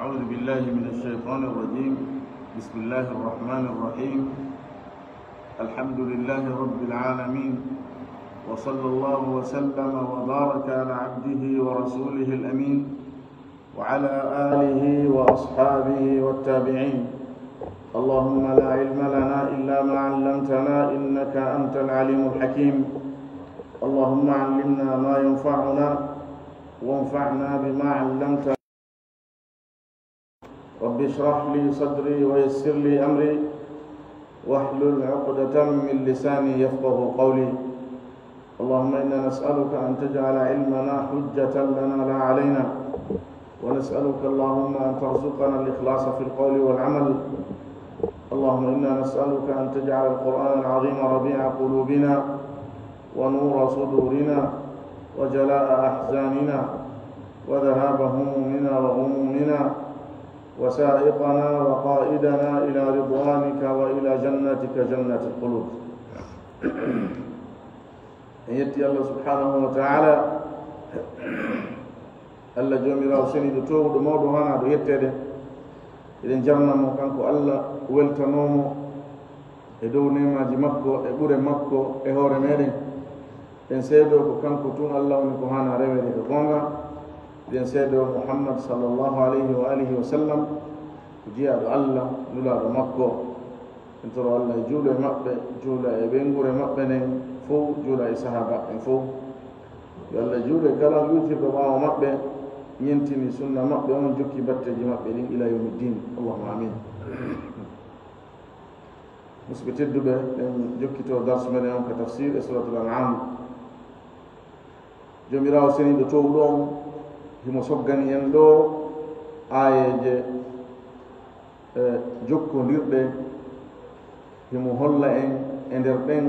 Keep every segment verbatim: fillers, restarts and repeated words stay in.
أعوذ بالله من الشيطان الرجيم. بسم الله الرحمن الرحيم. الحمد لله رب العالمين، وصلى الله وسلم وبارك على عبده ورسوله الأمين، وعلى آله وأصحابه والتابعين. اللهم لا علم لنا إلا ما علمتنا إنك أنت العليم الحكيم. اللهم علمنا ما ينفعنا وانفعنا بما علمتنا. رب اشرح لي صدري ويسر لي أمري واحلل عقدة من لساني يفقه قولي. اللهم إنا نسألك أن تجعل علمنا حجة لنا لا علينا، ونسألك اللهم أن ترزقنا الإخلاص في القول والعمل. اللهم إنا نسألك أن تجعل القرآن العظيم ربيع قلوبنا ونور صدورنا وجلاء أحزاننا وذهاب همومنا وغمومنا وسائقنا وقائدنا إلى رضوانك وإلى جنتك جنة الخلود. En yetti Allah subhanahu wa ta'ala, Allah Joomiraawo seniiɗo, toowuɗo, mawɗo, haanaaɗo yetteede. Eɗen jarna mo, kanko Allah, weltanoo mo e dow neemaaji makko e ɓure makko e hoore meeɗen. Eɗen seedoo ko kanko tun Allah woni ko haanaa reweede ko goonga. Eɗen seedoo Muhammad sallallahu alayhi wa alihi wa sallam ko jiyaaɗo Allah, nulaaɗo makko. En toro Allah e juulo e maɓɓe, juula e ɓeynguure maɓɓe nden fow, juula e sahaaba ɓen fow. Yo Allah juulu e kala witirɗo ɓaawo maɓɓe, ñentini sunna maɓɓe on, jokki batteeji maɓɓe ɗin ila yawmi ddin. Allahumma amin. Musidɓe tedduɓe, en jokkito darsu meɗen on ka tafsir e Suratul An'am. Joomiraawo seniiɗo toowuɗo on, himo soggani en ɗoo aayeeje, e, jokkondirɗe, himo holla en e nder ɗen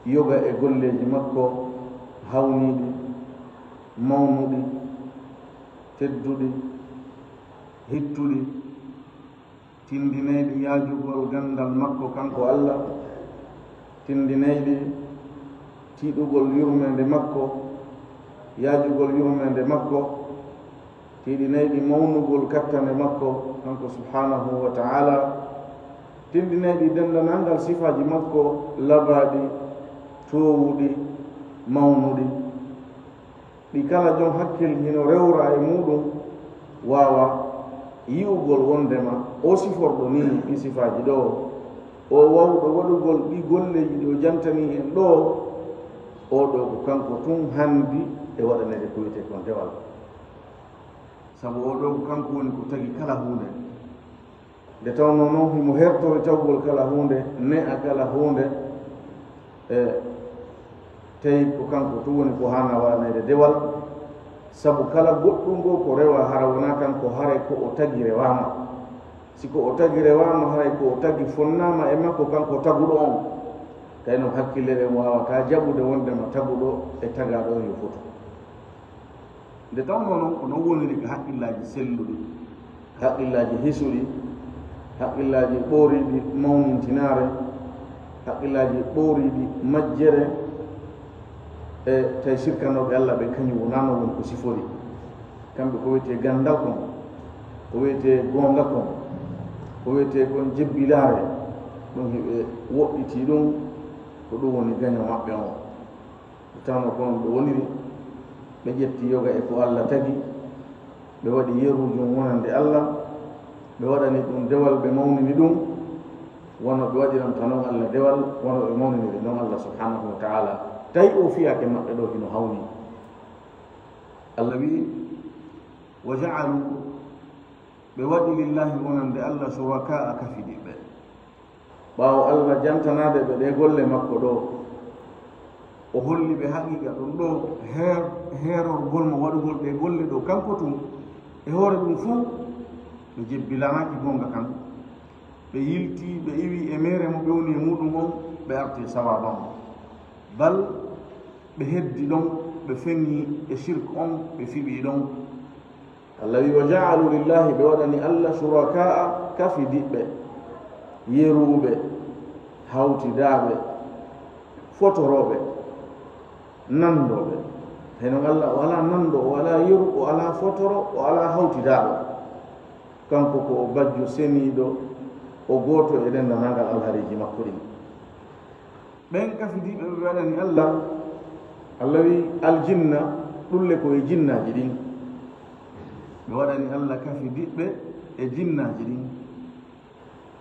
yoga e golleeji makko hawniiɗi, mawnuɗi, tedduɗi, hittuɗi, tindinayɗi yaajugol ganndal makko kanko Allah, tindinayɗi tiiɗugol yurmeende makko, yaajugol yurmeende makko, tiiɗinayɗi mawnugol kattane makko kanko subhanahu wa ta'ala, tindinayɗi denndanangal sifaaji makko labaaɗi, toowuɗi, mawnuɗi. Ɗi kala jon hakkil hino rewra e muuɗum, waawa yi'ugol wonndema oo siforɗo nii ɗii sifaaji ɗoo, oo waawɗo waɗugol ɗii golleeji ɗi o jantanii en ɗoo, oo ɗoo ko kanko tun hanndi e waɗaneede ko wi'etee kon dewal. Sabu oo ɗoo ko kanko woni ko tagi kala huunde. Nde tawnoo non himo hertori tawgol kala huunde, ne'a kala huunde, e tawi ko kanko tun woni ko haanaa waɗaneede dewal, sabu kala goɗɗum ɗoo ko rewaa hara wonaa kanko, haray ko o tagi rewaama. Si ko o tagi rewaama, haray ko o tagi fonnaama e makko kanko taguɗo on. Tawi non hakkille ɗen waawataa jaɓude wonndema taguɗo e tagaaɗo on yo fotu. Nde tawnoo non ko non woniri ka haqqillaaji selluɗi, ka haqqillaaji hisuɗi, haqqillaaji ɓooriiɗi mawnintinaare, haqqillaaji ɓooriiɗi majjere, e tawi sirkanooɓe Allah ɓen, kañum wonaa non woni ko sifori. Kamɓe ko wi'etee ganndal kon, ko wi'etee goonga kon, ko wi'etee kon jebbilaare, ɗum hiɓe woɗɗitii ɗum, ko ɗum woni gaño maɓɓe on. Ɓe tawnoo ko non ɓe woniri, ɓe ƴetti yoga e ko Allah tagi, ɓe waɗi yeruujum wonande Allah, ɓe waɗani ɗum dewal, ɓe mawnini ɗum, wano ɓe waɗiranta non Allah dewal, wano ɓe mawniniri non Allah subhanahu wa ta'ala. Tawi o fiyaake maɓɓe ɗoo hino hawni. Allah wi'i, "Wa ja'alu", ɓe waɗi, "lillahi", wonande Allah, "shuraka'a", kafidiɓɓe. Ɓaawo Allah jantanaade ɓe ɗee golle makko ɗoo, o holli ɓe haqiiqa ɗum ɗoo heer-, heerorgol mo waɗugol ɗee golle ɗoo kanko tun e hoore ɗum fuu, ɓe jebbilanaaki goonga kan. Ɓe yiltii, ɓe iwii e meere mo ɓe woni e muuɗum on, ɓe artii sawaaba mo. Bal ɓe heddi ɗon, ɓe feŋii e shirk on, ɓe fiɓii ɗon. Allah wi'i, "Wa ja'alu lillahi", ɓe waɗani Allah, "shuraka'a", kafidiɓɓe, yeruuɓe, hawtidaaɓe, fotorooɓe, nanndooɓe, Heno Allah, o alaa nanndo, o alaa yeru, o alaa fotoro, o alaa hawtidaaɗo. Kanko ko o bajjo seniiɗo, o gooto e denndaangal alhariiji makko ɗin. Ɓen kafidiiɓe ɓe waɗani Allah, Allah wi aljinna, ɗulle ko e jinnaaji ɗin. Ɓe waɗani Allah kafidiiɓe e jinnaaji ɗin.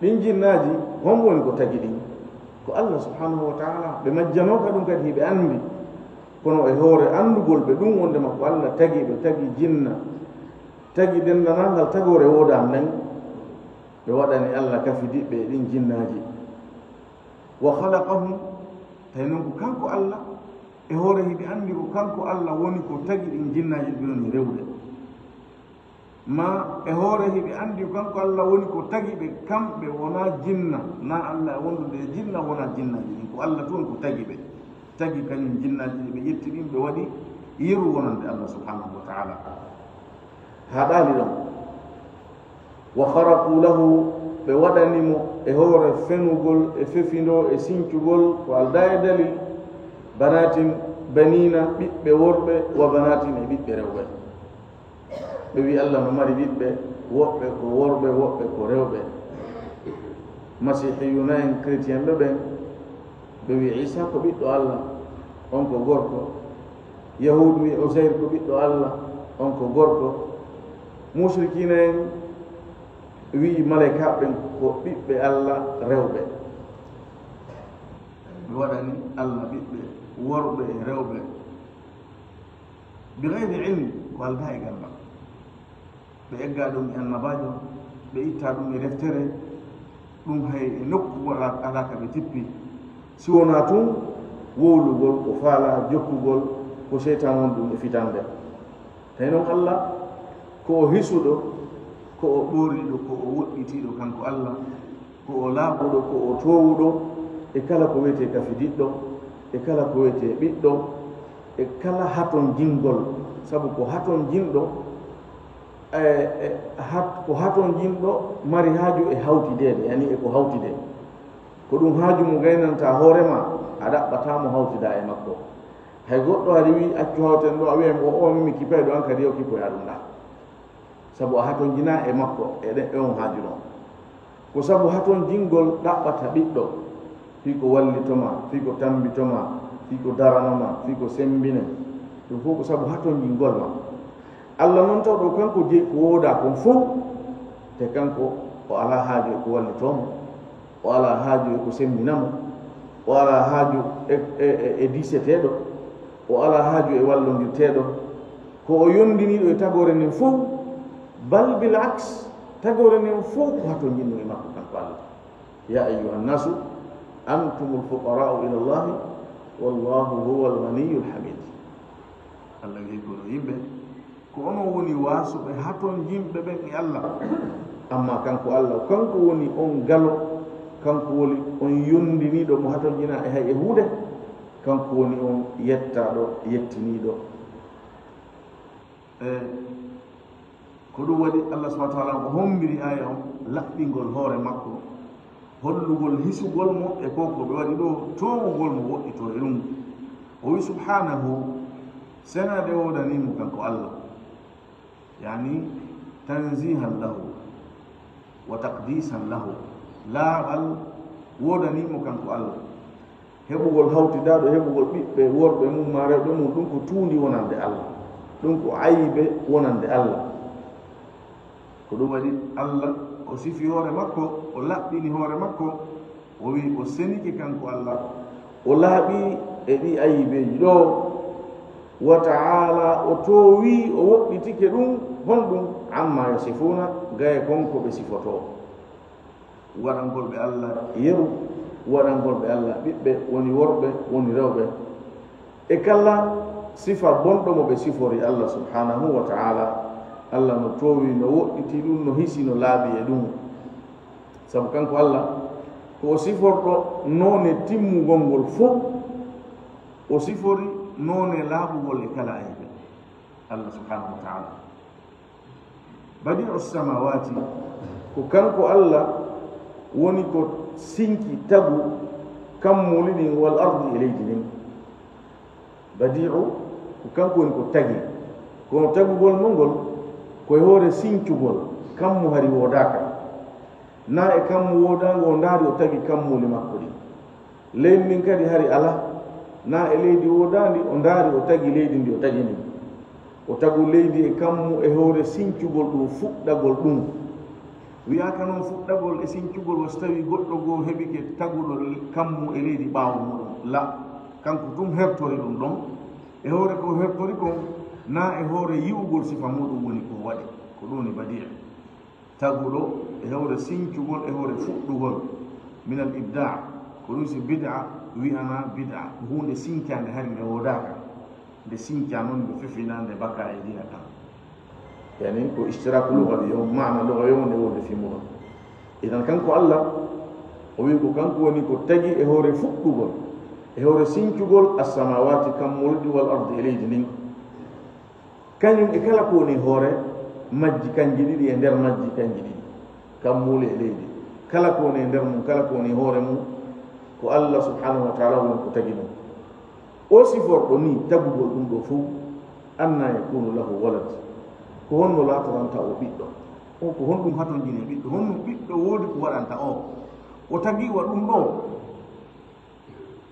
Ɗin jinnaaji, hombo woni ko tagi ɗin? Ko Allah subhanahu wa ta'ala. Ɓe majjanooka ɗum kadi, hiɓe anndi. Kono e hoore anndugol ɓe ɗum wondema ko Allah tagi ɓe, tagi jinna, tagi denndaangal tagoore woodaa nden, ɓe waɗani Allah kafidiiɓe e ɗin jinnaaji. Wa khalaqahum, tawi non ko kanko Allah, e hoore hiɓe anndi ko kanko Allah woni ko tagi ɗin jinnaaji ɓe woni rewde. Ma e hoore hiɓe anndi ko kanko Allah woni ko tagi ɓe, kamɓe wonaa jinna, na Allah e wondude e jinna, wonaa jinnaaji ɗin. Ko Allah tun ko tagi ɓe. Tagi kañum jinnaaji ɗi ɓe ƴetti ɗin, ɓe waɗi yeru wonande Allah subhanahu wa ta'ala. Haɗaali ɗon. Wa kharaqu lahu, ɓe waɗani mo e hoore fenugol, e fefindoo, e sincugol, ko aldaa e dalil, banatin, baniina, ɓiɓɓe worɓe, wa banatin, e ɓiɓɓe rewɓe. Ɓe wi Allah no mari ɓiɓɓe, woɓɓe ko worɓe, woɓɓe ko rewɓe. Masihiyuna en, chrétien ɓe ɓen, ɓe wi Isa ko ɓiɗɗo Allah, on ko gorko. Yahuud wi Uzair ko ɓiɗɗo Allah, on ko gorko. Mushrikina en wi malaykaaɓe ɓen ko ɓiɓɓe Allah rewɓe. Ɓe waɗani Allah ɓiɓɓe worɓe e rewɓe. Bi ghayri ilm, ko aldaa e ganndal. Ɓe eggaa ɗum e annabaajo, ɓe ittaa ɗum e deftere, ɗum hay e nokku alaa, alaa ka ɓe tippi. Si wonaa tun wowlugol ko faalaa jokkugol ko seytaan woni ɗum e fitande. Tawi non Allah ko o hisuɗo, ko o ɓoorliɗo, ko o woɗɗitiiɗo kanko Allah, ko o laaɓuɗo, ko o toowuɗo e kala ko wiyetee kafidiɗɗo, e kala ko wiyetee ɓiɗɗo, e kala hatonjingol, sabu ko hatonjinɗo, e, e, hat-, ko hatonjinɗo mari haaju e hawtideede, yani e ko hawtidee. Ko ɗum haaju mo gaynanta hoore ma, a ɗaɓɓataa mo hawtidaa e makko. Hay goɗɗo hari wi, "Accu hawten ɗo," a wi'ay mo, "O, o, min mi kipay ɗo, an kadi yo kipoyaa ɗum ɗaa." Sabu a hatonjinaa e makko e ɗe-, e on haaju ɗon. Ko sabu hatonjingol ɗaɓɓata ɓiɗɗo, fii ko wallito ma, fii ko tambito ma, fii ko darano ma, fii ko sembine. Ɗum fof ko sabu hatonjingol ma. Allah non taw ɗo kanko jeyi ko woodaa kon fof, te kanko o alaa haaju e ko wallitoo mo, o alaa haaju e ko sembina mo, o alaa haaju e, e, e, e diiseteeɗo, o alaa haaju e wallondirteeɗo. Ko o yondiniiɗo e tagoore nden fof, bal bil aks, tagoore nden fof ko hatonjinno e makko kanko Allah. Ya ayyuhan nasu, antumul fuqara'u ila Allahi, wallahu huwal ghaniyyul hamid. Allah wi'i, kono yimɓe, ko onon woni waasuɓe hatonjinɓe ɓen e Allah. Amma kanko Allah, kanko woni on galo, kanko woni on yondiniiɗo mo hatonjinaa e hay e huunde, kanko woni on yettaaɗo, yettiniiɗo. E ko ɗum waɗi Allah subhanahu wa ta'ala o hombiri aaya on laɓɓingol hoore makko, hollugol hisugol mo e ko ko ɓe waɗi ɗo, toowugol mo woɗɗitoo e ɗum. O wi subhanahu, senaade woodanii mo kanko Allah, yani tanzihan lahu wa taqdisan lahu, laaɓal woodanii mo kanko Allah. Heɓugol hawtidaaɗo, heɓugol ɓiɓɓe worɓe mum maa rewɓe mum, ɗum ko tuundi wonande Allah, ɗum ko aybe wonande Allah. Ko ɗum waɗi Allah o sifi hoore makko, o laɓɓini hoore makko, o wi o senike kanko Allah, o laaɓi e ɗi ayibeeji ɗo. Wa ta'ala, o toowi, o woɗɗitike ɗum, honɗum? Amma yasifuna, gaye kon ko ɓe sifotoo. Waɗangol ɓe Allah yeru, waɗangol ɓe Allah ɓiɓɓe, woni worɓe, woni rewɓe. E kala sifa bonɗo mo ɓe sifori Allah subhanahu wa ta'ala, Allah no toowi, no woɗɗiti ɗum, no hisi, no laaɓi e ɗum. Sabu kanko Allah, ko o siforɗo noone timmugol ngol fof, o sifori noone laaɓugol e kala aybe. Allah subhanahu wa ta'ala. Badi'u samawati, ko kanko Allah woni ko sinki tagu kammuli ɗin, wal ardi, e leydi ndin. Badi'u Ko kanko woni ko tagi. Kono tagugol mo ngol ko e hoore sincugol, kammu hari woodaaka. Na e kammu woodaango o ndaari o tagi kammuuli makko ɗin. Leydi ndin kadi hari alaa, na e leydi woodaandi o ndaari o tagi leydi ndi o tagi ndin. O tagu leydi e kammu e hoore sincugol ɗum, fuɗɗagol ɗum. Wiyaaka noon fuɗɗagol e sincugol, wa so tawii goɗɗo goo heɓike taguɗo kammu e leydi ɓaawo muɗum. La, kanko tun hertori ɗum ɗon. E hoore ko hertori kon, na e hoore yi'ugol sifa muɗum woni ko waɗi. Ko ɗum woni badi'a. Taguɗo e hoore sincugol, e hoore fuɗɗugol. Minal ibda'. Ko ɗum si bid'a wi'anaa bid'a. Ko huunde sincaande hari nde woodaaka. Nde sinca noon, nde fefina, nde baka e diina kan. Yani ko ishtiraku lugawi yo, maana lugawi yo, nde wonde fi muɗum. Idan kanko Allah, o wi ko kanko woni ko tagi e hoore fuɗɗugol, e hoore sincugol as-samawati, kammuuli ɗi, wal ardi, e leydi ndin. Kañum e kala ko woni hoore majji kanji ɗiɗi, e nder majji kanji ɗiɗi, kammuuli e leydi. Kala ko woni e nder mum, kala ko woni hoore mum, ko Allah subhanahu wa ta'ala woni ko tagi ɗum. O siforɗo ni tagugol ɗum ɗo fof, anna yakunu lahu walad, ko honno laatoranta o ɓiɗɗo? O ko honɗum hatonjini e ɓiɗɗo? Honno ɓiɗɗo woodi ko waɗanta o? O tagi wa ɗum ɗo.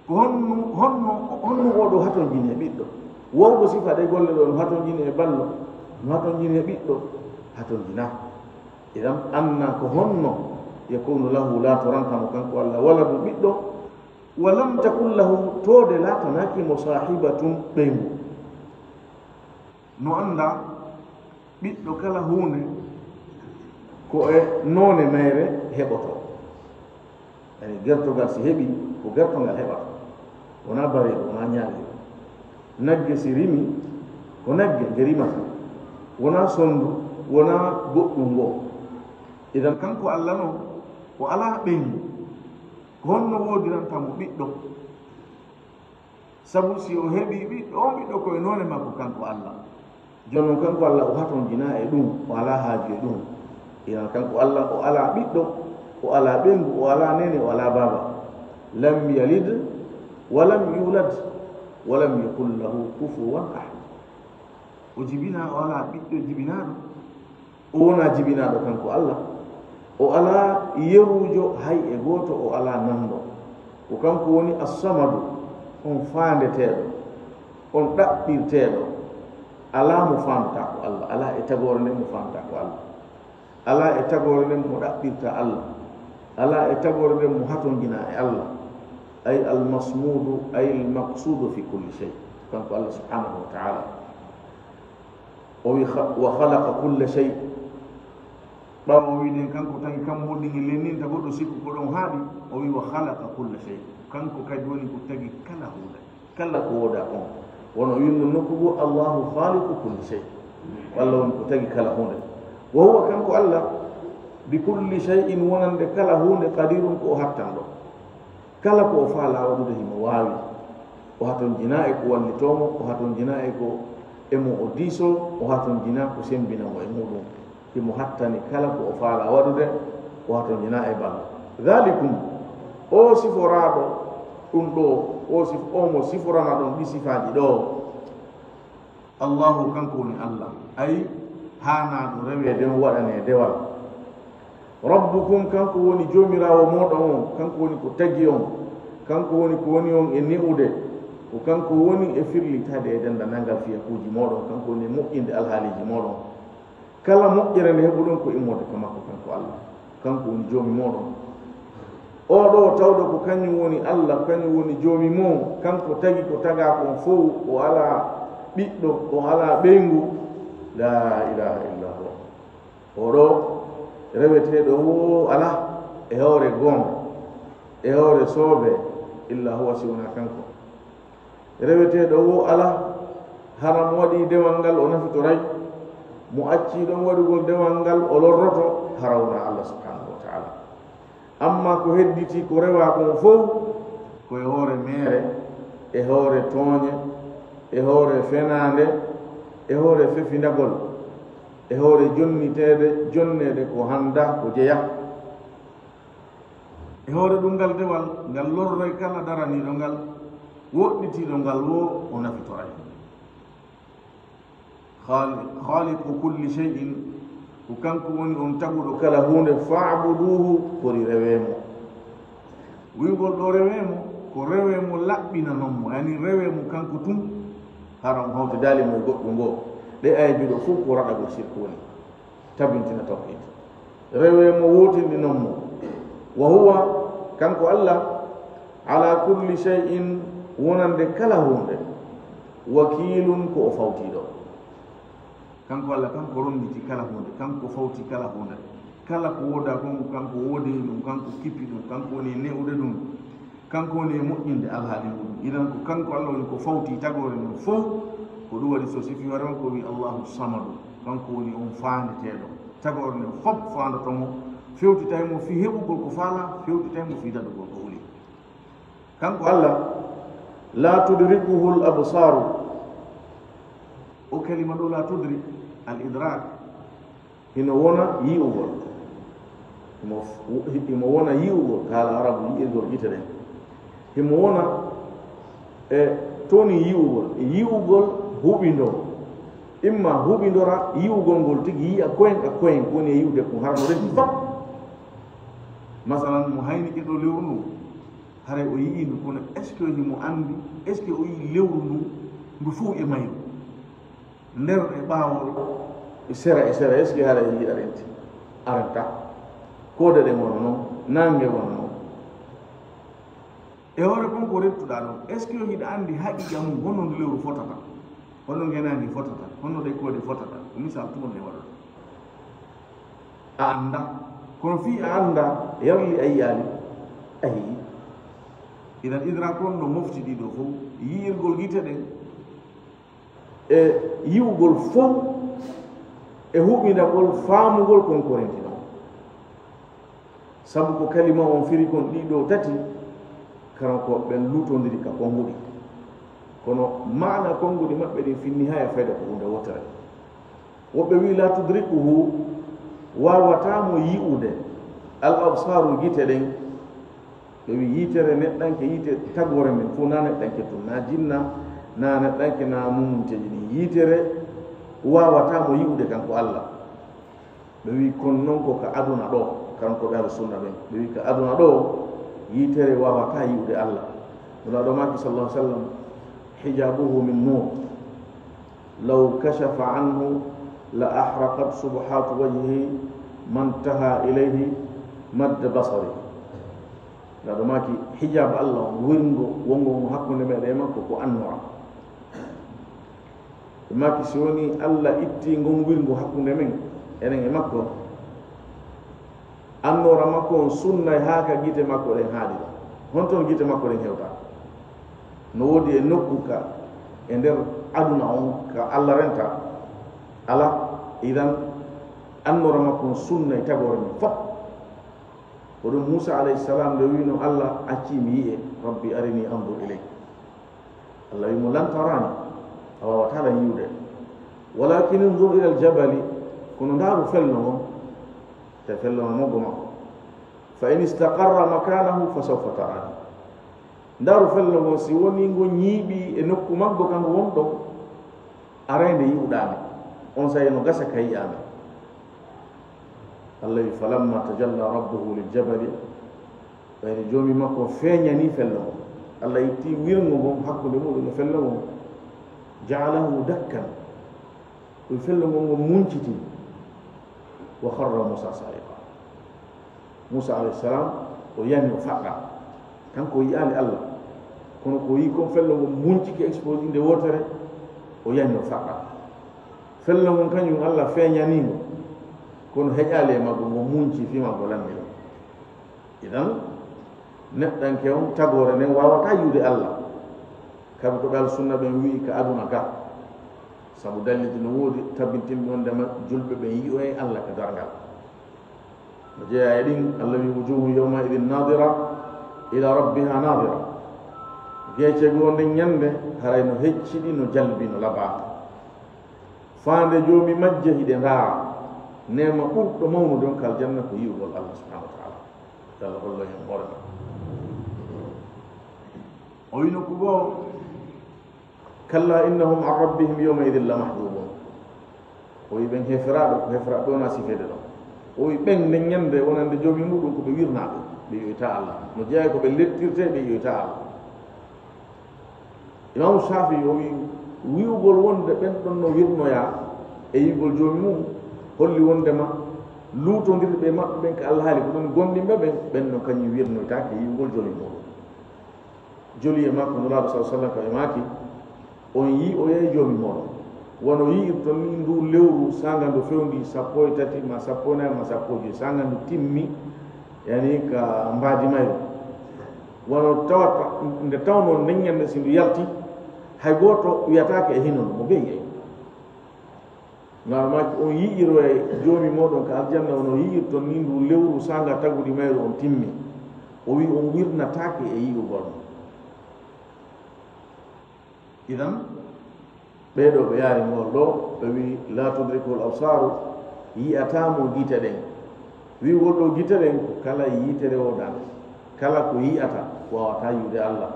Ko honno, honno, honno oɗo hatonjini e ɓiɗɗo? Wowɗo sifa ɗe golle ɗo no hatonjini e ballo, no hatonjini e ɓiɗɗo? Hatonjina. Idan anna ko honno yakunu lahu, laatoranta mo kanko Allah, waladun, ɓiɗɗo? Wa lam takun lahu, toode laatanaaki mo saahibatun, ɓeyngu. No annda ɓiɗɗo kala huunde ko e noone mayre heɓoto. Yani gertogal si heɓi, ko gertogal heɓata. Wonaa bareego, wonaa ñaaleego. Nagge si rimi, ko nagge nge rimata. Wonaa sondu, wonaa goɗɗum ngoo. Idan kanko Allah no, o alaa ɓeyngu. Ko honno woodiranta mo ɓiɗɗo? Sabu si o heɓii ɓiɗɗo, on ɓiɗɗo ko e noone makko kanko Allah. Jooni noon kanko Allah o hatonjinaa e ɗum, o alaa haaju e ɗum. Inan kanko Allah o alaa ɓiɗɗo, o alaa ɓeyngu, o alaa neene, o alaa baaba. Lam yalid wa lam yulad wa lam yakun lahu kufuwan ahad. O jibinaa, o alaa ɓiɗɗo jibinaaɗo. O wonaa jibinaaɗo kanko Allah. O alaa yeruujo hay e gooto, o alaa nanndo. Ko kanko woni As-Samadu, on faandeteeɗo, on ɗaɓɓirteeɗo. Alaa mo faandataa ko Allah, alaa e tagoore nden mo faandataa ko Allah. Alaa e tagoore nden mo ɗaɓɓirta Allah. Alaa e tagoore nden mo hatonjinaa e Allah. Ay al-masmudu, ay al-maqsudu fi kulli shay. Kanko Allah subhanahu wa ta'ala. O wi, "Kha-, wa khalaqa kulla shay." Ɓaawo o wi ɗen, kanko tagi kammuuli ɗin e leydi ndin, ta goɗɗo sikku ko ɗon haaɗi. O wi, "Wa khalaqa kulla shay." Kanko kadi woni ko tagi kala huunde. Kala ko woodaa kon. Wano o winno nokku goo, "Allahu khaliqu kulli shay." Ko Allah woni ko tagi kala huunde. Wa huwa, kanko Allah, bi kulli shay'in, wonande kala huunde, qadirun, ko o hattanɗo. Kala ko o faalaa waɗude himo waawi. O hatonjinaa e ko wallitoo mo, o hatonjinaa e ko e mo o diisoo, o hatonjinaa ko sembina mo e muɗum. Himo hattani kala ko o faalaa waɗude, o hatonjinaa e ballo. Dhalikum, o siforaaɗo ɗum ɗo, o sif-, o mo siforana ɗon ɗi sifaaji ɗo. Allahu, kanko woni Allah, ay, haanaaɗo reweede, on waɗanee dewal. Rabbukum, kanko woni joomiraawo mooɗon on, kanko woni ko tagi on, kanko woni ko woni on e ne'ude, ko kanko woni e firlitaade e denndanangal fiyakuuji mooɗon, kanko woni e moƴƴinde alhaaliiji mooɗon. Kala moƴƴere nde heɓuɗon ko immoode ka makko, kanko Allah. Kanko woni joomi mooɗon. Oo ɗoo tawɗo ko kañum woni Allah, kañum woni joomi mon, kanko tagi ko tagaa kon fow, o alaa ɓiɗɗo, o alaa ɓeyngu. Laa ilaaha illa huwa. Oo ɗoo reweteeɗo woo alaa e hoore goonga, e hoore soobee, illa huwa, si wonaa kanko. Reweteeɗo woo alaa, hara mo waɗii dewal ngal o nafitoray, mo accii ɗon waɗugol dewal ngal o lorroto, hara wonaa Allah subhanahu wa ta'ala. Amma ko hedditii ko rewaa kon fow, ko e hoore meere, e hoore tooñe, e hoore fenaande, e hoore fefindagol, e hoore jonniteede, jonneede ko hanndaa, ko jeyaa. E hoore ɗum ngal dewal, ngal lorroy kala daraniiɗo ngal, woɗɗitiiɗo ngal woo o nafitoray. Khali-, khaliqu kulli shay'in, ko kanko woni on taguɗo kala huunde, fa'buduhu, kori rewee mo. Wi'ugol ɗo rewee mo, ko rewee mo laɓɓinanon mo, yani rewee mo kanko tun, hara on hawtidaali mo e goɗɗum goo. Ɗe aya juuɗo fof ko raɗagol sirku woni, tabintina tawhid. Rewee mo, wootinɗinon mo. Wa huwa, kanko Allah, ala kulli shay'in, wonande kala huunde, wakiilun, ko o fawtiiɗo. Kanko Allah, kanko ronnditi kala huunde, kanko fawti kala huunde. Kala ko woodaa kon, ko kanko woodini ɗum, kanko kippi ɗum, kanko woni e ne'ude ɗum, kanko woni e moƴƴinde alhaali muɗum. Idan ko kanko Allah woni ko fawti tagoore nden fow. Ko ɗum waɗi so sifi hoore makko o wi Allahu Samadu, kanko woni on faandeteeɗo. Tagoore nden fof faandoto mo, fewtitay mo fii heɓugol ko faalaa, fewtitay mo fii daɗugol ko huli. Kanko Allah, la tudrikuhu al absaru. O kalima ɗo, la tudrik, al idrak, hino wona yi'ugol. Himo, himo wona yi'ugol, ka haala arabu yi'irgol gite ɗen. Himo wona e toni yi'ugol, e yi'ugol huɓindoo. Imma huɓindora yi'ugol ngol tigi, yi'a koyen a koyen ko woni e yi'ude kon, hara no renti fop. Masalan, mo haynike ɗo lewru ndu, haray o yi'ii ndu, kono est-ce que himo anndi, est-ce que o yi'ii lewru ndu, ndu fow e mayru? Nder e ɓaawol, e sera e sera, est-ce que haray yi'i a renti? A renta. Koode ɗen wona non, naange wona non. E hoore kon ko rettuɗaa ɗon, est-ce que hiɗa anndi haqiqa mum, honno ndu lewru fotata? Honno ngeenaandi fotata? Honno ɗe koode fotata? Ko misal tun woni e waɗude. A annda. Kono fii a annda, yarli a yi'aali, a yi'ii. Idan idrak on no mofti ɗii ɗoo fow, yi'irgol gite ɗen, e yi'ugol fow, e huɓindagol, faamugol kon ko renti ɗon. Sabu ko kalima on firi kon ɗii ɗoo tati, karankooɓe ɓen luutondiri ka konnguɗi. Kono maana konnguɗi maɓɓe ɗin fi nihaaya fayda ko huunde wootere. Woɓɓe wi'i, la tudrikuhu, waawataa mo yi'ude, al absaru, gite ɗen. Ɓe wi'i yitere neɗɗanke, yiite tagoore nden fow, na neɗɗanke tun, na jinna, na neɗɗanke, na mumunteeji ɗin. Yitere waawataa mo yi'ude kanko Allah. Ɓe wi'i kon non ko ka aduna ɗoo, kankooɓe ahlu sunna ɓen. Ɓe wi'i ka aduna ɗoo, yitere waawataa yi'ude Allah. Nulaaɗo maaki, sallallahu alaihi wasallam, hijabuhu min nur. Law kashafa anhu la ahraqat subhatu wajhihi mantaha ilayhi madda basari. Nulaaɗo maaki, hijab Allah on, wirngo wongo ngon hakkunde meɗen e makko, ko annora. Ɓe maaki, si wonii Allah ittii ngon wirngo hakkunde men, enen e makko, annoora makko on sunnay haa ka gite makko ɗen haaɗira. Honto gite makko ɗen hewta? No woodi e nokku ka e nder aduna on ka Allah renta? Alaa. Idan, annoora makko on sunnay tagoore men fop. Ko ɗum Muusa alayhi salam nde wi'no Allah, accii mi yi'e, Rabbi arini anzur ilayk. Allah wi'i mo, lan tarani, a waawataa lan yi'ude. Walakin unzur ila al-jabali, kono ndaaru fello ngon, te fello ngon maggo makko. Fa in istaqarra makanahu fa sawfa tarani. Ndaaru fello ngon, si wonii ngo ñiiɓii e nokku maggo ka ngo woni ɗon, arayde yi'uɗaa mi. On saa'i no gasa ka yi'aa mi. Allah wi'i, falamma tajalla rabbuhu lil jabali, ɓayri Joomi makko feeñani fello ngon. Allah itti wirngo ngon hakkunde muɗum e fello ngon. Ja'alahu dakkan. Ɗum fello ngon ngon munciti. Wa kharra Musa sa'iqa. Musa alayhi salam, o yani o faɗɗa. Kanko o yi'aali Allah. Kono ko o yi'i kon fello ngon muncike explosé nde wootere, o yani o faɗɗa. Fello ngon kañum Allah feeñani ngo. Kono heƴaali e maggo, ngo munci fii maggo lanni ɗum. Idan, neɗɗanke on tagoore nden waawataa yi'ude Allah. Kamɓe ko ɓe Ahlu Sunna ɓen wi'i ka aduna ka. Sabu dalilji no woodi tabintinɓe wondema julɓe ɓen yi'oyay Allah ka darngal. No jeyaa e ɗin, Allah wi'i, wujuhun yawma idin nadira ila rabbiha nadira. Geece goo nden ñande, haray no hecciɗi, no jalbi, no labaa. Faande Joomi majje hiɗe ndaara. Neema ɓurɗo mawnude on ka aljanna ko yi'ugol Allah subhanahu wa ta'ala. Yo Allah hollu en hoore makko. O wi'i nokku goo, kalla innahum an rabbihim yawma idin la mahjubun. O wi ɓen heferaaɓe, ko heferaaɓe wona sifeede ɗon. O wi ɓen nden ñannde wonande joomi muɗum ko ɓe wirnaaɓe, ɓe yi'oyta Allah. No jeyaa e ko ɓe lettirte, ɓe yi'oyta Allah. Imaamu Shaafi'i o wi, wi'ugol wonde ɓen ɗon no wirnoyaa e yi'ugol joomi mum, holli wondema luutondirɓe e maɓɓe ɓen ka Allah haali ko ɗon gomɗinɓe ɓen, ɓen no kañum wirnoytaake e yi'ugol joomi muɗum. Joli e makko Nulaaɗo sallallaahu alayhi wa sallam ka ɓe maaki, on yi'oyay joomi mooɗon. Wano yi'irton ni ndu lewru saanga ndu fewndi sappo e tati ma sappo e nayi ma sappo e joyi, saanga ndu timmi, yani ka mbaadi mayru. Wano tawata, nde tawno nden ñande si ndu yalti, hay gooto wiyataake e hino ndu, mo bee yi'ay. Ngal maaki on yi'iroyay joomi mooɗon ka aljanna, wano yi'irton ni ndu lewru saanga tagudi mayru on timmi. O wi on wirnataake e yi'ugol mo. Idan, ɓee ɗoo ɓe yaari ngol ɗoo, ɓe wi, "Laa tudrikuhul absaaru", yi'ataa mo gite ɗen. Wi'ugol ɗoo gite ɗen, ko kala yitere woodaande. Kala ko yi'ata, waawataa yi'ude Allah.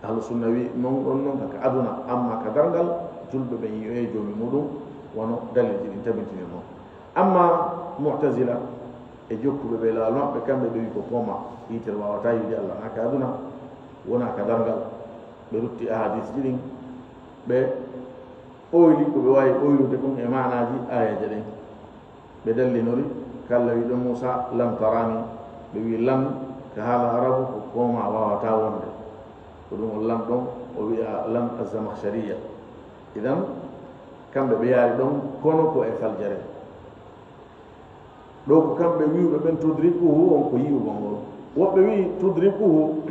Ahlu sunna wi, non ɗon non ka aduna, amma ka darngal, julɓe ɓen yi'oyay joomi muɗum, wano dalilji ɗin tabintini non. Amma Mu'tazila e jokkuɓe ɓe laawol maɓɓe, kamɓe ɓe wi ko koma, yitere waawataa yi'ude Allah, naa ka aduna, wonaa ka darngal. Ɓe rutti ahadisji ɗin, ɓe ɓoyli ko ɓe waawi ɓoylude kon e maanaaji aayeeje ɗen. Ɓe dallinori, ka Allah wi ɗon Muusa, "Lan tarani." Ɓe wi lan ka haala Arabu ko koma waawataa wonde. Ko ɗum o lan ɗon, o wi'a lan az-Zamakhshariya. Idan, kamɓe ɓe yaari ɗon, kono ko e faljere. Ɗo ko kamɓe wi'uɓe ɓen tudrikuhu on ko yi'ugol ngol. Woɓɓe wi'i tudrikuhu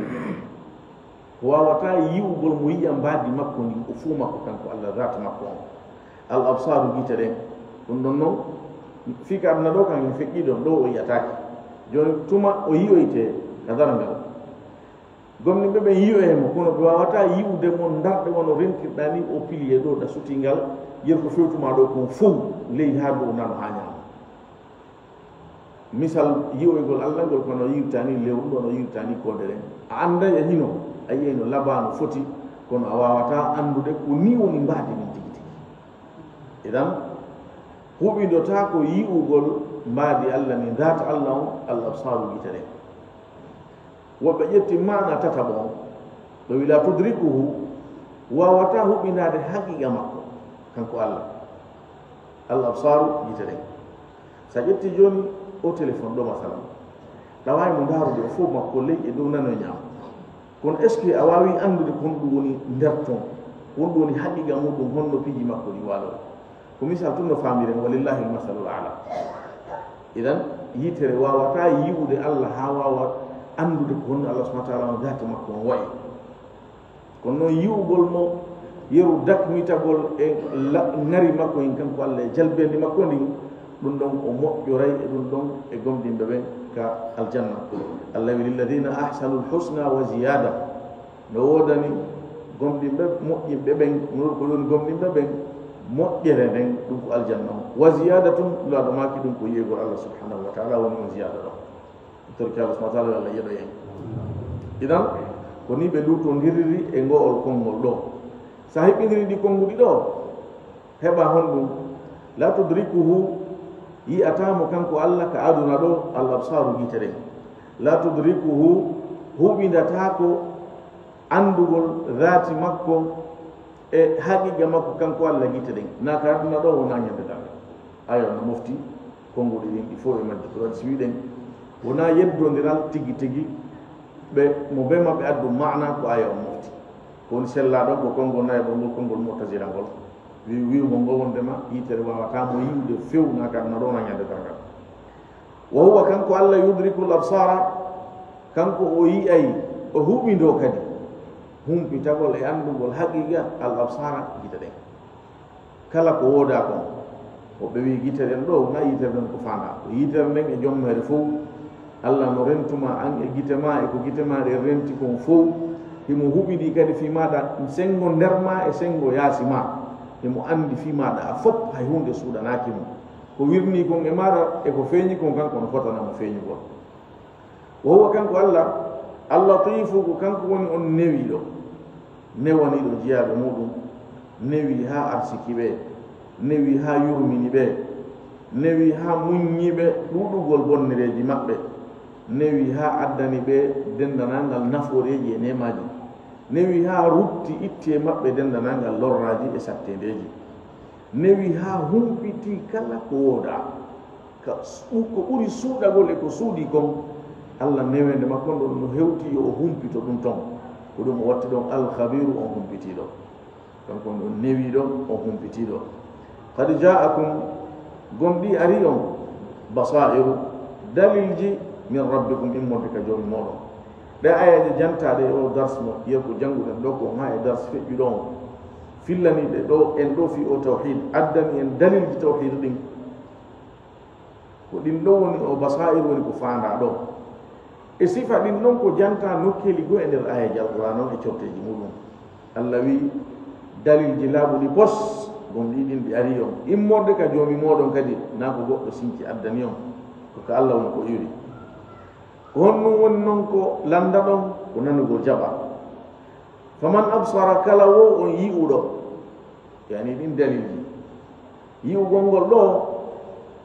ko waawataa yi'ugol mo yi'a mbaadi makko ndin, o fuu makko kanko Allah, zaati makko on. Al absaaru gite ɗen. Ɗum ɗon non, fii ka aduna ɗo kan en feƴƴi ɗon, ɗo o yi'ataake. Jooni tuma o yi'oyte ka darngal. Gomɗinɓe ɓen yi'oyay mo, kono ɓe waawataa yi'ude mo ndarɗe wano rentirɗaa ni o piliye ɗo ɗa sutingal, yer ko fewtumaa ɗo kon fow ley haa dow nano haa ñaamo. Misal yi'oygol Allah ngol, kono yi'irtaa ni lewru, wano yi'irtaa ni koode ɗen. A annday e hino, a yi'ay no labaa no foti, kono a waawataa anndude ko ni woni mbaadi ndin tigi tigi. Idan, huɓindotaako yi'ugol mbaadi Allah ndin, zaata Allah on, al absaaru gite ɗen. Woɓɓe ƴetti maana tataɓo on, ɓe wi, "Laa tudrikuhu", waawataa huɓindaade haqiiqa makko, kanko Allah. Al absaaru, gite ɗen. Sa ƴetti jooni o téléphone ɗo, masalan, ɗa waawi mo ndaarude o fow makko ley e dow nano e ñaamo. Kono est-ce que a waawi anndude ko honɗum woni nder ton? Ko honɗum woni haqiiqa muɗum, honno piiji makko ɗi waalori? Ko misal tun no faamiren, walillahi almasalul aala. Idan, yitere waawataa yi'ude Allah haa waawa anndude ko honno Allah subhanahu wa taala on zaati makko on wa'i. Kono noon yi'ugol mo yeru dakmitagol e la-, ŋari makko en kanko Allah e jalbeendi makko ndin, ɗum ɗon o moƴƴoray e ɗum ɗon e gomɗinɓe ɓen ka aljanna. Allah wi, "Lilladina ahsanul husna wa ziyada." No woodani gomɗinɓe, moƴƴinɓe ɓen, no ko woni gomɗinɓe ɓen, moƴƴere nden, ɗum ko aljanna on. Wa ziyadatun, Nulaaɗo maaki ɗum ko yi'egol Allah subhanahu wa taala woni on ziyaada ɗon. Torki Allah subhanahu wa taala, Allah yeɗo en. Idan, ko ni ɓe luutondiriri e ngo'ol konngol ɗo. Sa hiɓɓindiri ɗi konnguɗi ɗo, heɓa honɗum? La tudrikuhu, yi'ataa mo kanko Allah ka aduna ɗo, al absaru, gite ɗen. La tudrikuhu, huɓindataako anndugol zaati makko e haqiqa makko kanko Allah gite ɗen. Na ka aduna ɗo, wona ñande darngal. Ayo, no mofti konnguɗi ɗin ɗi fof e majji. Ko waɗi si wiɗen, wona yeddondiral tigi tigi, ɓe, mo be maɓɓe addu maana ko ayo on mofti. Ko woni sellaɗo ko konngol nayaɓo ngol, konngol Mu'tazila ngol. Wi-, wi'ugol ngol wondema yitere wawata mo yi'ude few na ka aduna ɗo na ñande darngal. Wa huwa, kanko Allah, yudrikul absara, kanko o yi'ay, o huɓindo kadi humpitagol e anndugol haqiqa al absara, gite ɗen. Kala ko wooda kon, woɓɓe wi gite ɗen ɗo, wona yitere nden ko faanda. Ko yitere nden e jommere fow. Allah no rentuma an e gite ma e ko gite ma ɗen renti kon fow. Himo huɓidi kadi fi maɗa sengo nder ma e sengo yaasi ma. Himo andi fi maɗa a fop, hay hunde suuɗanaaki mo. Ko wirni kon e maɗa e ko feeñi kon, kanko no fotana mo feeñugol. Wa huwa, kanko Allah, al-latifu, ko kanko woni on newiɗo, newaniɗo jiyaaɓe muɗum, newi haa arsiki ɓe. Newi haa yurmini ɓe, newi haa muññi ɓe ɗuuɗugol bonnereeji maɓɓe, newi haa addani ɓe denndanangal nafooreeji e neemaaji, newi haa rutti itti e maɓɓe denndanangal lorraaji e satteendeeji, newi haa humpiti kala ko woodaa. Ka s-, ko ɓuri suuɗagol e ko suuɗii kon, Alla neweende makko nden no hewti yo o humpito ɗum ton. Ko ɗum o watti ɗon Al-Khabiiru, on humpitiiɗo. Kanko on ɗon newiiɗo, on humpitiiɗo. "Qad jaa'akum", gomɗii arii on, "basaa'iru", dalilji, "min rabbikum", immorde ka Joomi mooɗon. Ɗee aayeeje jantaaɗe e oo dars mo, yeru ko jannguɗen ɗoo kon haa e dars feƴƴuɗo on, fillaniiɗe ɗoo en ɗoo fii oo tawhiid, addani en dalilji tawhiid ɗin. Ko ɗin ɗon woni oo basaa'iru, woni ko faandaa ɗoo. E sifa ɗin ɗon ko jantaa nokkeeli goo e nder aayeeje Alqur'aana on e corteeji muuɗum. Alla wi'i, dalilji laaɓuɗi pos, gomɗii ɗin ɗi arii on. Immorde ka Joomi mooɗon kadi, naa ko goɗɗo sinci addani on. Ko ka Alla woni ko iwri. Ko honɗum woni non ko lanndaɗon? Ko nanugol jaɓa. "Faman absara", kala woo on yi'uɗo, yani ɗin dalilji. Yi'ugol ngol ɗoo,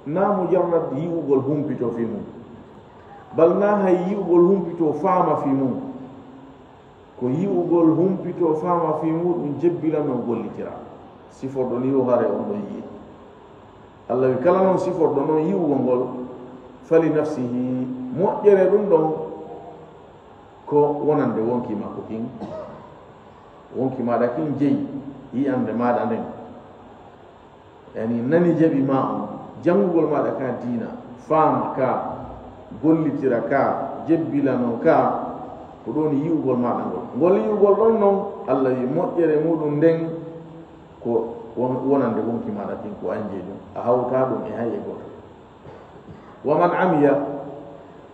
naa mujarrad yi'ugol humpito fii mun. Bal naa hay yi'ugol humpito faama fii mun. Ko yi'ugol humpito faama fii mun, ɗum jebbilanoo gollitira. Siforɗo nii woo haray on ɗon yi'i. Alla wi kala non siforɗo non yi'ugol ngol, "fali nafsihi", moƴƴere ɗum ɗon ko wonande wonkii makko kin. Wonkii maaɗa kin jeyi yi'ande maaɗa nden. Yani nani jaɓi maa on, janngugol maaɗa ka diina, faama ka, gollitira ka, jebbilanoo ka, ko ɗum woni yi'ugol maaɗa ngol. Ngol yi'ugol ɗon non, Alla wi moƴƴere muuɗum nden ko won-, wonande wonkii maaɗa kin ko an jeyi ɗum, a hawtaa ɗum e hay e gooto. "Wa man amiya",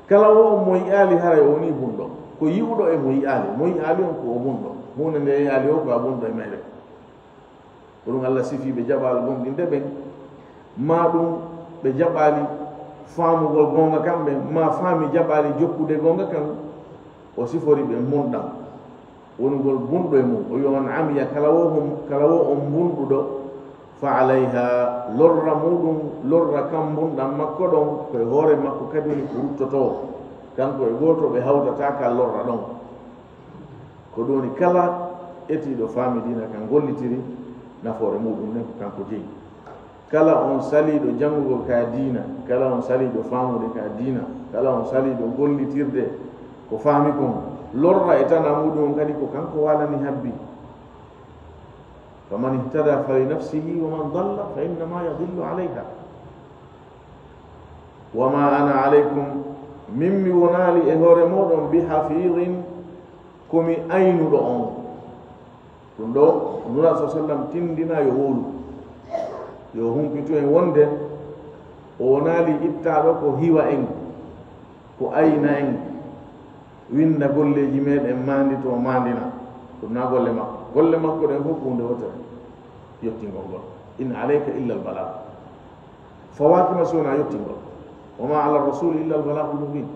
kala woo on mo yi'aali haray o wonii bunɗo. Ko yi'uɗo e mo yi'aali, mo yi'aali on ko o bunɗo. Huunde nde yi'aali o ko a bunɗo e meere. Ko ɗum Alla sifii ɓe jaɓaali gomɗinde ɓen, maa ɗum ɓe jaɓaali faamugol goonga kan ɓen, maa faami jaɓaali jokkude goonga kan, o sifori ɓe mbunɗan. Wonugol bunɗo e mum, o wi'i, "Man amiya", kala woo hon, kala woo on mbunɗuɗo, "fa alayha", lorra muuɗum, lorra kan mbunɗan makko ɗon, ko e hoore makko kadi woni ko ruttotoo. Kanko e gooto ɓe hawtataa ka lorra ɗon. Ko ɗum woni kala etiiɗo faami diina kan gollitiri nafoore muuɗum nden ko kanko jeyi. Kala on saliiɗo janngugol ka diina, kala on saliiɗo faamude ka diina, kala on saliiɗo gollitirde ko faami kon, lorra e tanaa muuɗum on kadi ko kanko waalani habbi. "Faman ihtada fali nafsihi wa man dalla fa innama yadillu alayha. Wa ma ana alaykum", min mi wonaali e hoore mooɗon, "bi hafiidin", ko mi aynuɗo on. Ɗum ɗoo, Nulaaɗo sallallaahu alayhi wa sallam tinndina yo wowlu, yo humpitu en wonde o wonaali ittaaɗo ko hiwa en, ko ayna en, winnda golleeji meeɗen, maanditoo, maandina. Ɗum naa golle makko. Golle makko ɗen fof ko huunde wootere, yottingol ngol. "In alayka illa al-balaag." Fawaaki ma si wonaa yottingol. "Wa ma ala rasuli illa al-balaagul mubiin."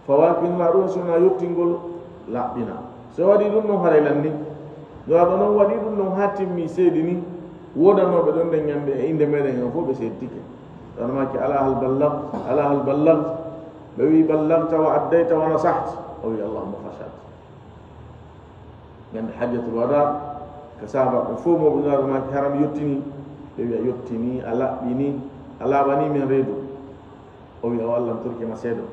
Fawaaki Nulaaɗo ɗum si wonaa yottingol, laɓɓina. So waɗii ɗum ɗon, haray lanni. Nulaaɗo noon waɗii ɗum ɗon haa timmi, seedi ni. Woodanooɓe ɗon nden ñande e innde meeɗen en fof ɓe seeditike. Ɗon maaki, "Alaa hal ballagt? Alaa hal ballagt?" Ɓe wi'i, "Ballagta wa addayta wa nasahta." O wi'i, "Allahumma fashhad." Ñande Hajjatul Wadaa, ka sahaabaaɓe fof mawɓe Nulaaɗo maaki, "Hara mi yottinii?" Ɓe wi'i, "A yottinii, a laɓɓinii, a laaɓanii men reedu." O wi'i, "O Allah, mi torike ma seedo."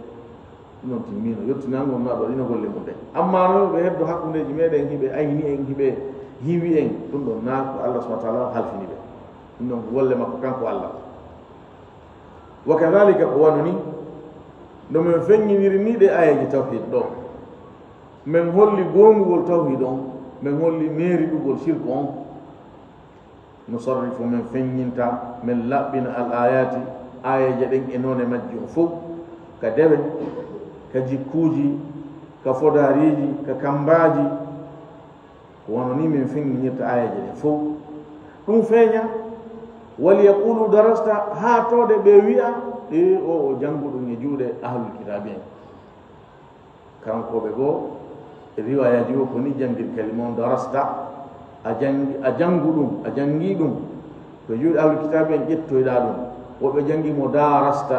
Ɗum noon timmiino, yottinangol Nulaaɗo waɗiino golle mum ɗen. Ammaa noon yo ɓe heddo hakkundeeji meeɗen, hiɓe ayni en, hiɓe hiwi en, ɗum ɗon naa ko Allah subhaanahu wa ta'aala halfini ɓe. Ɗum ɗon ko golle makko kanko Allah. Wa kadaalika, ko wano ni no men feññiniri ni ɗee aayeeje tawhiid ɗoo. Men holli goongugol tawhiid on, men holli neeriɗugol sirku on. Nusarrifu, men feññinta, men laɓɓina, al aayaati, aayeeje ɗen e noone majji on fow, ka dewe, ka jikkuuji, ka fodaariiji, ka kammbaaji. Ko wano ni men feññinirta aayeeje ɗen fow. Ɗum feeña, "Wal yaqulu darasta", haa toode ɓe wi'a, "E, o, o janngu ɗum e juuɗe ahlul kitaabi en." Karankooɓe goo, e riwaayaaji goo, ko ni janngir kalima on, "Darasta", a janngi, a janngu ɗum, a janngi ɗum. Ko juuɗe ahlul kitaabi en ƴettoyɗaa ɗum. Woɓɓe janngi mo daarasta,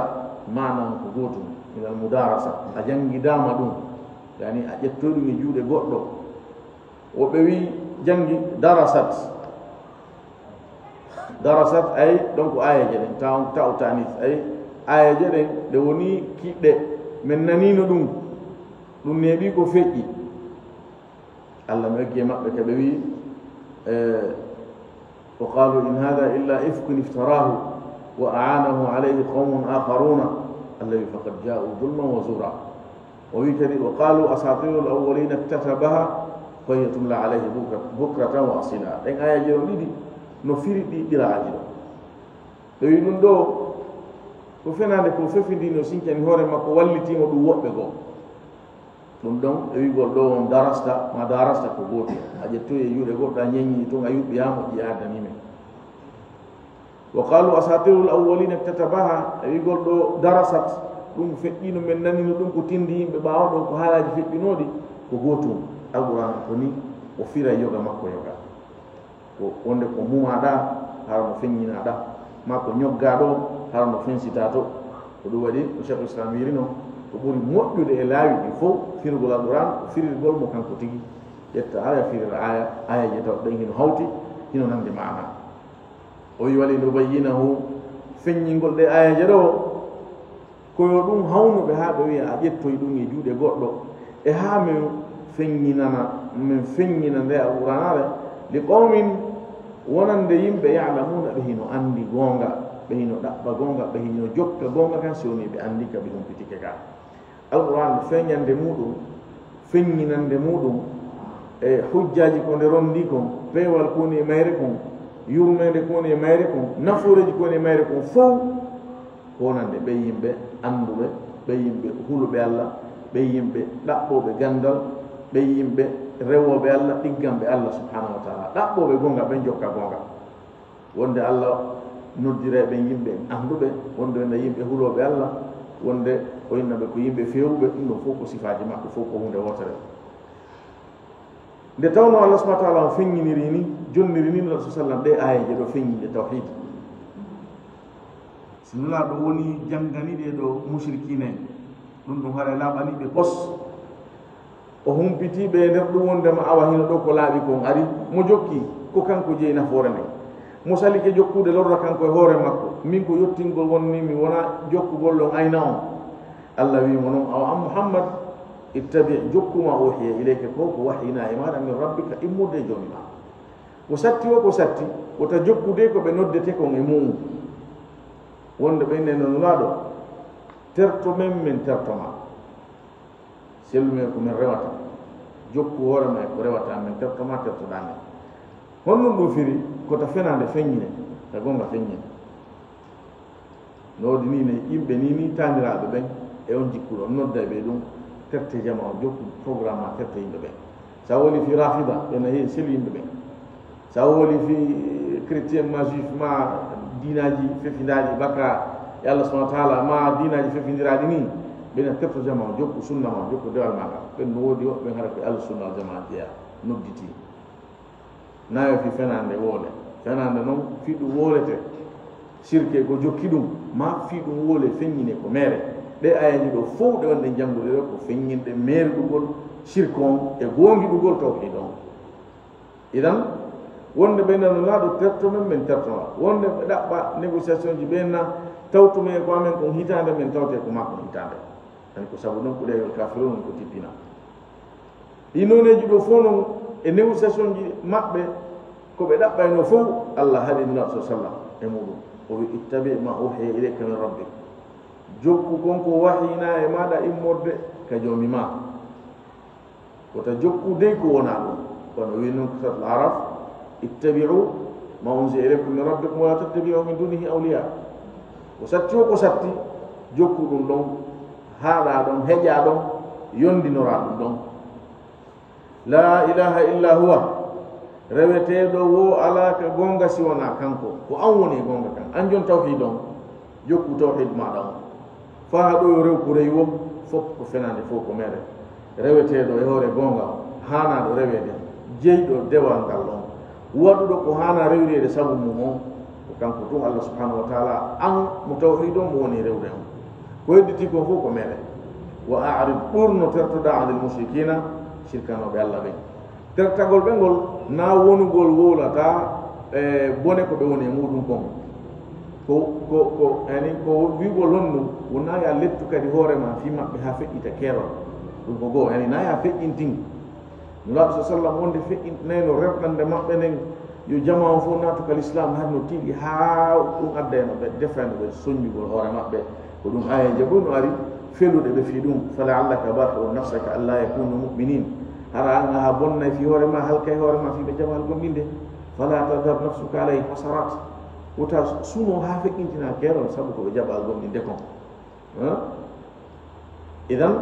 maana ko gootum, minal mudaarasa. A janngidaama ɗum, yani a ƴettoy ɗum e juuɗe goɗɗo. Woɓɓe wi janngi darasat. Darasat ay, donc, aayeeje ɗen, ta-, ta'u tanis ay, aayeeje ɗen, ɗe woni kiɗɗe, men naniino ɗum, ɗum neeɓi ko feƴƴi. Allah no eggi e maɓɓe ka ɓe wi, eh, "Wa qalu in hadha illa ifkun iftarahu wa a'anahu alayhi qawmun akharuna." Allah wi, "Faqad ja'u dhulman wa zura." O wi kadi, "Wa qalu asatirul awwalina iktatabaha fa hiya tumla alayhi bukra-, bukratan wa asila." Ɗen aayeeje ɗon ɗiɗi no firi ɗi qira'aji ɗon. Ɓe wi ɗum ɗo ko fenaande ko fefindino sincani hoore makko, wallitiimo ɗum woɓɓe goo. Ɗum ɗon e wi'gol ɗo on darasta, ma darasta ko gootum. A ƴettoyi e juuɗe goɗɗo, a ñeññi tun, a yuɓɓi haa moƴƴi, a addani men. Wa qalu asatirul awwalina iktatabaha, e wi'gol ɗo darasat, ɗum feƴƴino, men nanino ɗum ko tindi yimɓe ɓaawo ɗon, ko haalaaji feƴƴinooɗi, ko gootum. Alqur'aana ko ni o firay yoga makko yoga. Ko wonde ko mumaɗa, hara no feññinaɗa, ma ko ñoggaɗo, hara no fensitato. Ko ɗum waɗi ko Cheikhul Islam wiri non, ko ɓuri moƴƴude e laawi ɗi fof, firugol Alquran, ko firirgol mo kanko tigi. Ƴetta aya, firira aya, aya je taw ɗen hino hawti, hino nande maana. O wi, "Wali nubayyinahu", feññingol ɗe aya je ɗo, ko yo ɗum hawnuɓe haa ɓe wi'a a ƴettoy ɗum e juuɗe goɗɗo, e haa min feññinana, min feññina nde Alqur'aanaare, "li qawmin", wonande yimɓe, "ya'lamuuna", ɓe hino anndi goonga, ɓe hino ɗaɓɓa goonga, ɓe hino jokka goonga kan, si woni ɓe anndi ka, ɓe humpitike ka. Alqur'aan feeñande muuɗum, feññinande muuɗum, e hujjaaji ko nde ronndi kon, peewal ko woni e mayre kon, yurmeende ko woni e mayre kon, nafooreeji ko woni e mayre kon fow, ko wonande ɓe yimɓe annduɓe, ɓe yimɓe huluɓe Allah, ɓe yimɓe ɗaɓɓooɓe ganndal, ɓe yimɓe rewooɓe Allah, ɗigganɓe Allah subhaanahu wa ta'ala, ɗaɓɓooɓe goonga, ɓen jokka goonga. Wonde Allah noddiray ɓen yimɓe annduɓe, wonde ɓen yimɓe hulooɓe Allah, wonde o inna ɓe ko yimɓe feewuɓe, ɗum ɗon fof ko sifaaji maɓɓe, fof ko huunde wootere. Nde tawnoo Allah subhaanahu wa ta'ala on feññiniri ni, jonniri ni Nulaaɗo sallam ɗee aayeeje ɗo feññinde tawhiid. Si Nulaaɗo woni janngani ɗee ɗo mushrikiina en, ɗum ɗum haray laaɓani ɓe pos. O humpiti ɓe e nder ɗum wondema awa hino ɗo ko laaɓi kon ari, mo jokki ko kanko jeyi nafoore nden. Mo salike jokkude lorra kanko e hoore makko. Min ko yottingol wonni mi wona jokkugol on ayna on. Allah wi mo non, awa an Muhammad, ittabi, jokku ma uhiya ilayka ko ko wahyinaa e maaɗa min rabbika immorde e Joomi ma. Ko satti o, ko satti, wota jokkude ko ɓe noddete kon e mu'un. Wonde ɓe neno Nulaaɗo, terto men, men terto ma. Sellu men ko men rewata. Jokku hoore ma e ko rewata men, terto ma, tertoɗaa men. Honɗum ɗum firi? Ko ta fenaande feññine, ta goonga feññine. No woodi ni ne yimɓe ni, ni taaniraaɓe ɓen e on jikkuɗo, on nodday ɓe ɗum, terte jama o, jokku programme ma, terte yimɓe ɓen. Sa woli fi rafida, ɓe na heewi selu yimɓe ɓen. Sa woli fi chrétien ma juif ma diinaaji fefindaaɗi baka e Allah subhanahu wa ta'ala ma diinaaji fefindiraaɗi ni, ɓe na terto jama o, jokku sunna ma, jokku dewal ma ngal. Ɓen no woodi woɓɓe ɓen hara ko e Allah sunna wal jamaa jeeya, nodditi. Nayo fi fenaande woole. Fenaande non fi ɗum woolete. Sirke ko jokki ɗum, ma fi ɗum woole feññine ko meere. Ɗe ayaji ɗo fow ɗe wonɗen janngude ɗo ko feññinɗe meerɗugol sirku on e goongiɗugol tawhiid on. Idan, wonde ɓe nano laaɗo terto men, men terto ma. Wonde ɓe ɗaɓɓa négociation ji ɓen na tawtume ko amen kon hitaande, men tawte ko makko hitaande. Ani ko sabu non ko ɗeyol kafirun ko tippina. Ɗi nooneeji ɗo fow non e négociation ji maɓɓe ko ɓe ɗaɓɓayno fow, Allah haɗi Nulaaɗo sallam e muɗum. O wi, "Ittabi ma uhiya ilayka min rabbik." Jokku kon ko wahyinaa e maaɗa immorde ka Joomi ma. Wota jokku dey ko wonaa ɗum. Kono wi non ko Suratul Araf, "Ittabi'u ma unzila ilaykum min rabbikum wa la tattabi'u min dunihi awliya." Ko satti o, ko satti, jokku ɗum ɗon, haaɗaa ɗon, heƴaa ɗon, yondinoraa ɗum ɗon. La ilaha illa huwa. Reweteeɗo wo alaa ka goonga si wonaa kanko. Ko an woni e goonga kan. An jon tawhiid on. Jokku tawhiid maaɗa on. Faa ɗo yo rew ko rewi wo, fof ko fenaande, fof ko meere. Reweteeɗo e hoore goonga on, haanaaɗo reweede, jeyɗo dewal ngal on, waɗuɗo ko haanaa rewireede sabu mum on, ko Kanko tun Allah subhanahu wa taala, an mo tawhiid on mo woni rewde on. Ko hedditi kon fof ko meere. Wa a'rid, ɗuurno, tertoɗaa, anil mushrikina, sirkanooɓe Allah ɓen. Tertagol ɓe ngol, na wonugol wowlata e bone ko ɓe woni e muɗum kon. Ko, ko, ko, yani, ko wi'ugol honɗum, wonaa ya lettu kadi hoore ma fii maɓɓe haa feƴƴita keerol. Ɗum ko goo, yani, na ya feƴƴintin. Nulaaɗo sa sallam wonde feƴƴintinayno rerɗannde maɓɓe nden, yo jamaa on fof naatu ka lislaam, hari no tiiɗi haa ɗum addayno ɓe defayno ɓe soñjugol hoore maɓɓe. Ko ɗum aayeeje ɓuri no ari feluɗe ɓe fii ɗum. Fa la'allaka baaxi'un nafsaka allaa yakuunu mu'miniin. Hara an a haa bonnay fii hoore ma, halkay hoore ma fii ɓe jaɓaali gomɗinde. Falaa tadhhab nafsuka alayhim hasaraat. Wota suno haa feƴƴintinaa keerol sabu ko ɓe jaɓaali gomɗinde kon. Hein? Idan,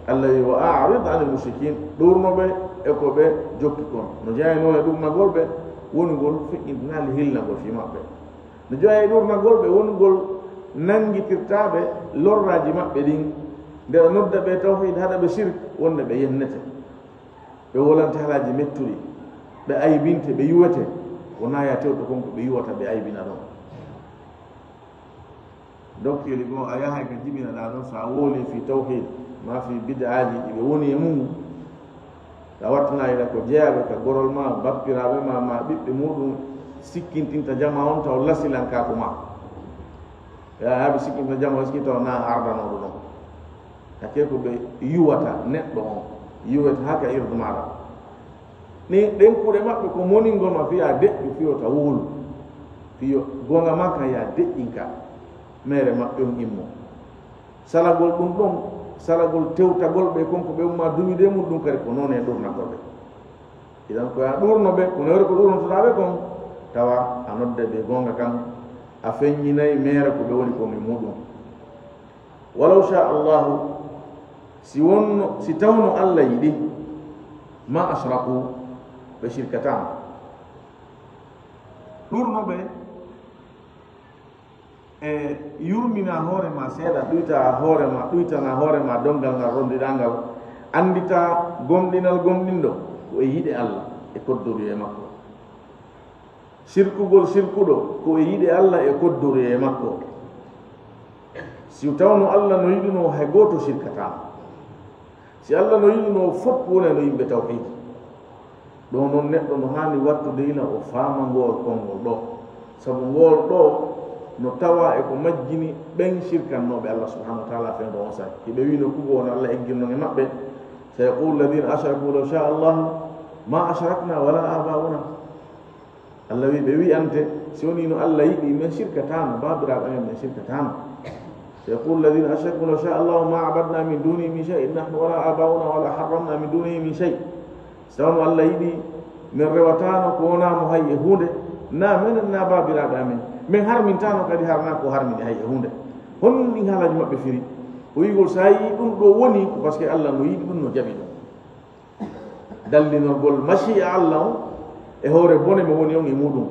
Allah wi, "Wa a'rid anil mushrikin", ɗuurno ɓe e ko ɓe jokki kon. No jeyanoo e ɗuurnagol ɓe, wonugol feƴƴintinaali hilnagol fii maɓɓe. No jeyaa e ɗuurnagol ɓe, wonugol nanngitirtaaɓe lorraaji maɓɓe ɗin, nde o nodda ɓe tawhiid, haɗa ɓe sirk, wonde ɓe yennete. Ɓe wolante haalaaji mettuɗi, ɓe aybinte, ɓe yuwete, wonaa ya tewto kon ko ɓe yuwata, ɓe aybina ɗon. Dokkeeli goo, a yahay ka jibinaɗaa ɗon, so a wowlii fii tawhiid, maa fii bid'aaji ɗi ɓe woni e mum, a wattana ila ko jeyaaɓe ka gorol maa, bappiraaɓe maa, maa ɓiɓɓe muɗum, sikkintinta jamaa on taw lasilankaaku maa. Yaa, haa ɓe sikkinta jamaa on, sikkinta on na ardanooɗo ɗon. Hakkee ko ɓe yuwata neɗɗo on, yuwete haa ka irdu maaɗa. Ni ɗen kuuɗe maɓɓe ko moningol ma fii a deƴƴu, fii yo ta wowlu, fii yo goonga maa kan ya deƴƴin ka meere maɓɓe on immo. Salagol ɗum ɗon, salagol tewtagol ɓe kon ko ɓe umma duñude e mum ɗum kadi ko noon e ɗurnagol ɓe. Idan ko ya ɗurno ɓe, ko noore ko ɗurnotoɗaa ɓe kon, tawa a nodda ɓe goonga kan, a feññinay meere ko ɓe woni kon e muɗum. Walaw sha Allahu, si wonno, si tawno Allah yiɗi, ma ashraku, ɓe shirkataano. Ɗurno ɓe e yurmina hoore ma seeɗa, ɗuyta hoore ma, ɗuytana hoore ma donngal ngal ronndiɗaa ngal, anndita gomɗinal gomɗinɗo ko e yiɗe Allah e koddoruyee makko. Sirkugol sirkuɗo ko e yiɗe Allah e koddoruyee makko. Si tawno Allah no yiɗuno, hay gooto sirkataano. Si Allah no yiɗuno, fof wonayno yimɓe tawhiid. Ɗo noon neɗɗo no haani wattude ila o faama ngool konngol ɗo. Sabu ngool ɗo no tawa e ko majjini ɓen sirkannooɓe Allah subhanahu wa taala fewndo on saa'i. Hiɓe wi'no kugo on Allah eggirno e maɓɓe. Sayaqulu alladhina ashraku law sha Allah ma ashrakna wala aba'una. Allah wi ɓe wi'ante, si wonii no Allah yiɗi, men sirkataano, baabiraaɓe amen men sirkataano. Sayaqulu alladhina ashraku law sha Allahu ma abadna min dunihi min shay, in nahnu wala aba'una wala harramna min dunihi min shay. Si tawno Allah yiɗi, men rewataano ko wonaa mo hay e huunde, na menen na baabiraaɓe amen. Men harmintaano kadi harnaa ko harmini hay e huunde. Honɗum ɗin haalaaji maɓɓe firi? Ko wi'ugol so a yi'i ɗum ɗo woni, ko parce que Allah no yiɗi ɗum, no jaɓi ɗum. Dallinorgol mashi'a Allah on e hoore bone mo woni on e muɗum.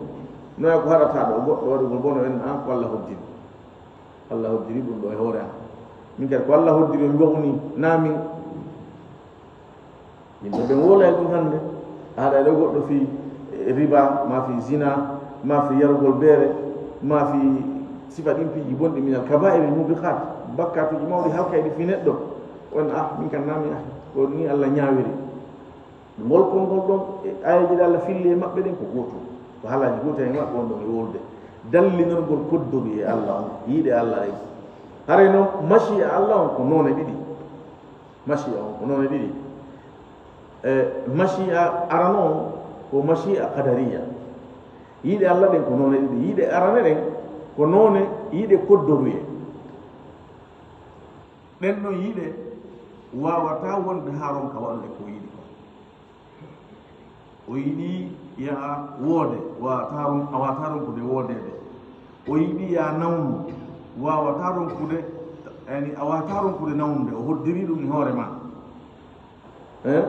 Noya ko haɗata ɗo goɗɗo waɗugol bone, en an ko Allah hoddiri. Allah hoddiri ɗum ɗo e hoore an. Min kadi ko Allah hoddiri on go'uni, na min. Yimɓe ɓen wowla e ɗum hannde. A haɗa e ɗo goɗɗo fii riba, ma fii zina, ma fii yarugol beere, ma fii sifa ɗin piiji bonɗi, minal kaba'iril mubiqat, bakkatuuji mawɗi halkayɗi fii neɗɗo. On, ah, min kan na mi, ah, ko ni Allah ñaawiri. Ngol konngol ɗon e aayeeje ɗe Allah filli e maɓɓe ɗen ko gootum. Ko haalaaji gootum e maɓɓe on ɗon e wowlude. Dallinorgol koddoruyee Allah on, yiɗe Allah ɗen. Haray non, mashi'a Allah on ko noone ɗiɗi. Mashi'a on ko noone ɗiɗi. E, mashi'a arano on ko mashi'a qadariya. Yiɗe Allah ɗen ko noone ɗiɗi. Yiɗe arane ɗen ko noone yiɗe koddoruyee. Ɗen ɗon yiɗe waawataa wonde haa ronka waɗude ko yiɗi kon. O yiɗi ya a woode, waawataa ron-, a waawataa ronkude woodeede. O yiɗi ya a nawnu, waawataa ronkude, yani, a waawataa ronkude nawnude. O hoddiri ɗum e hoore ma. Eh?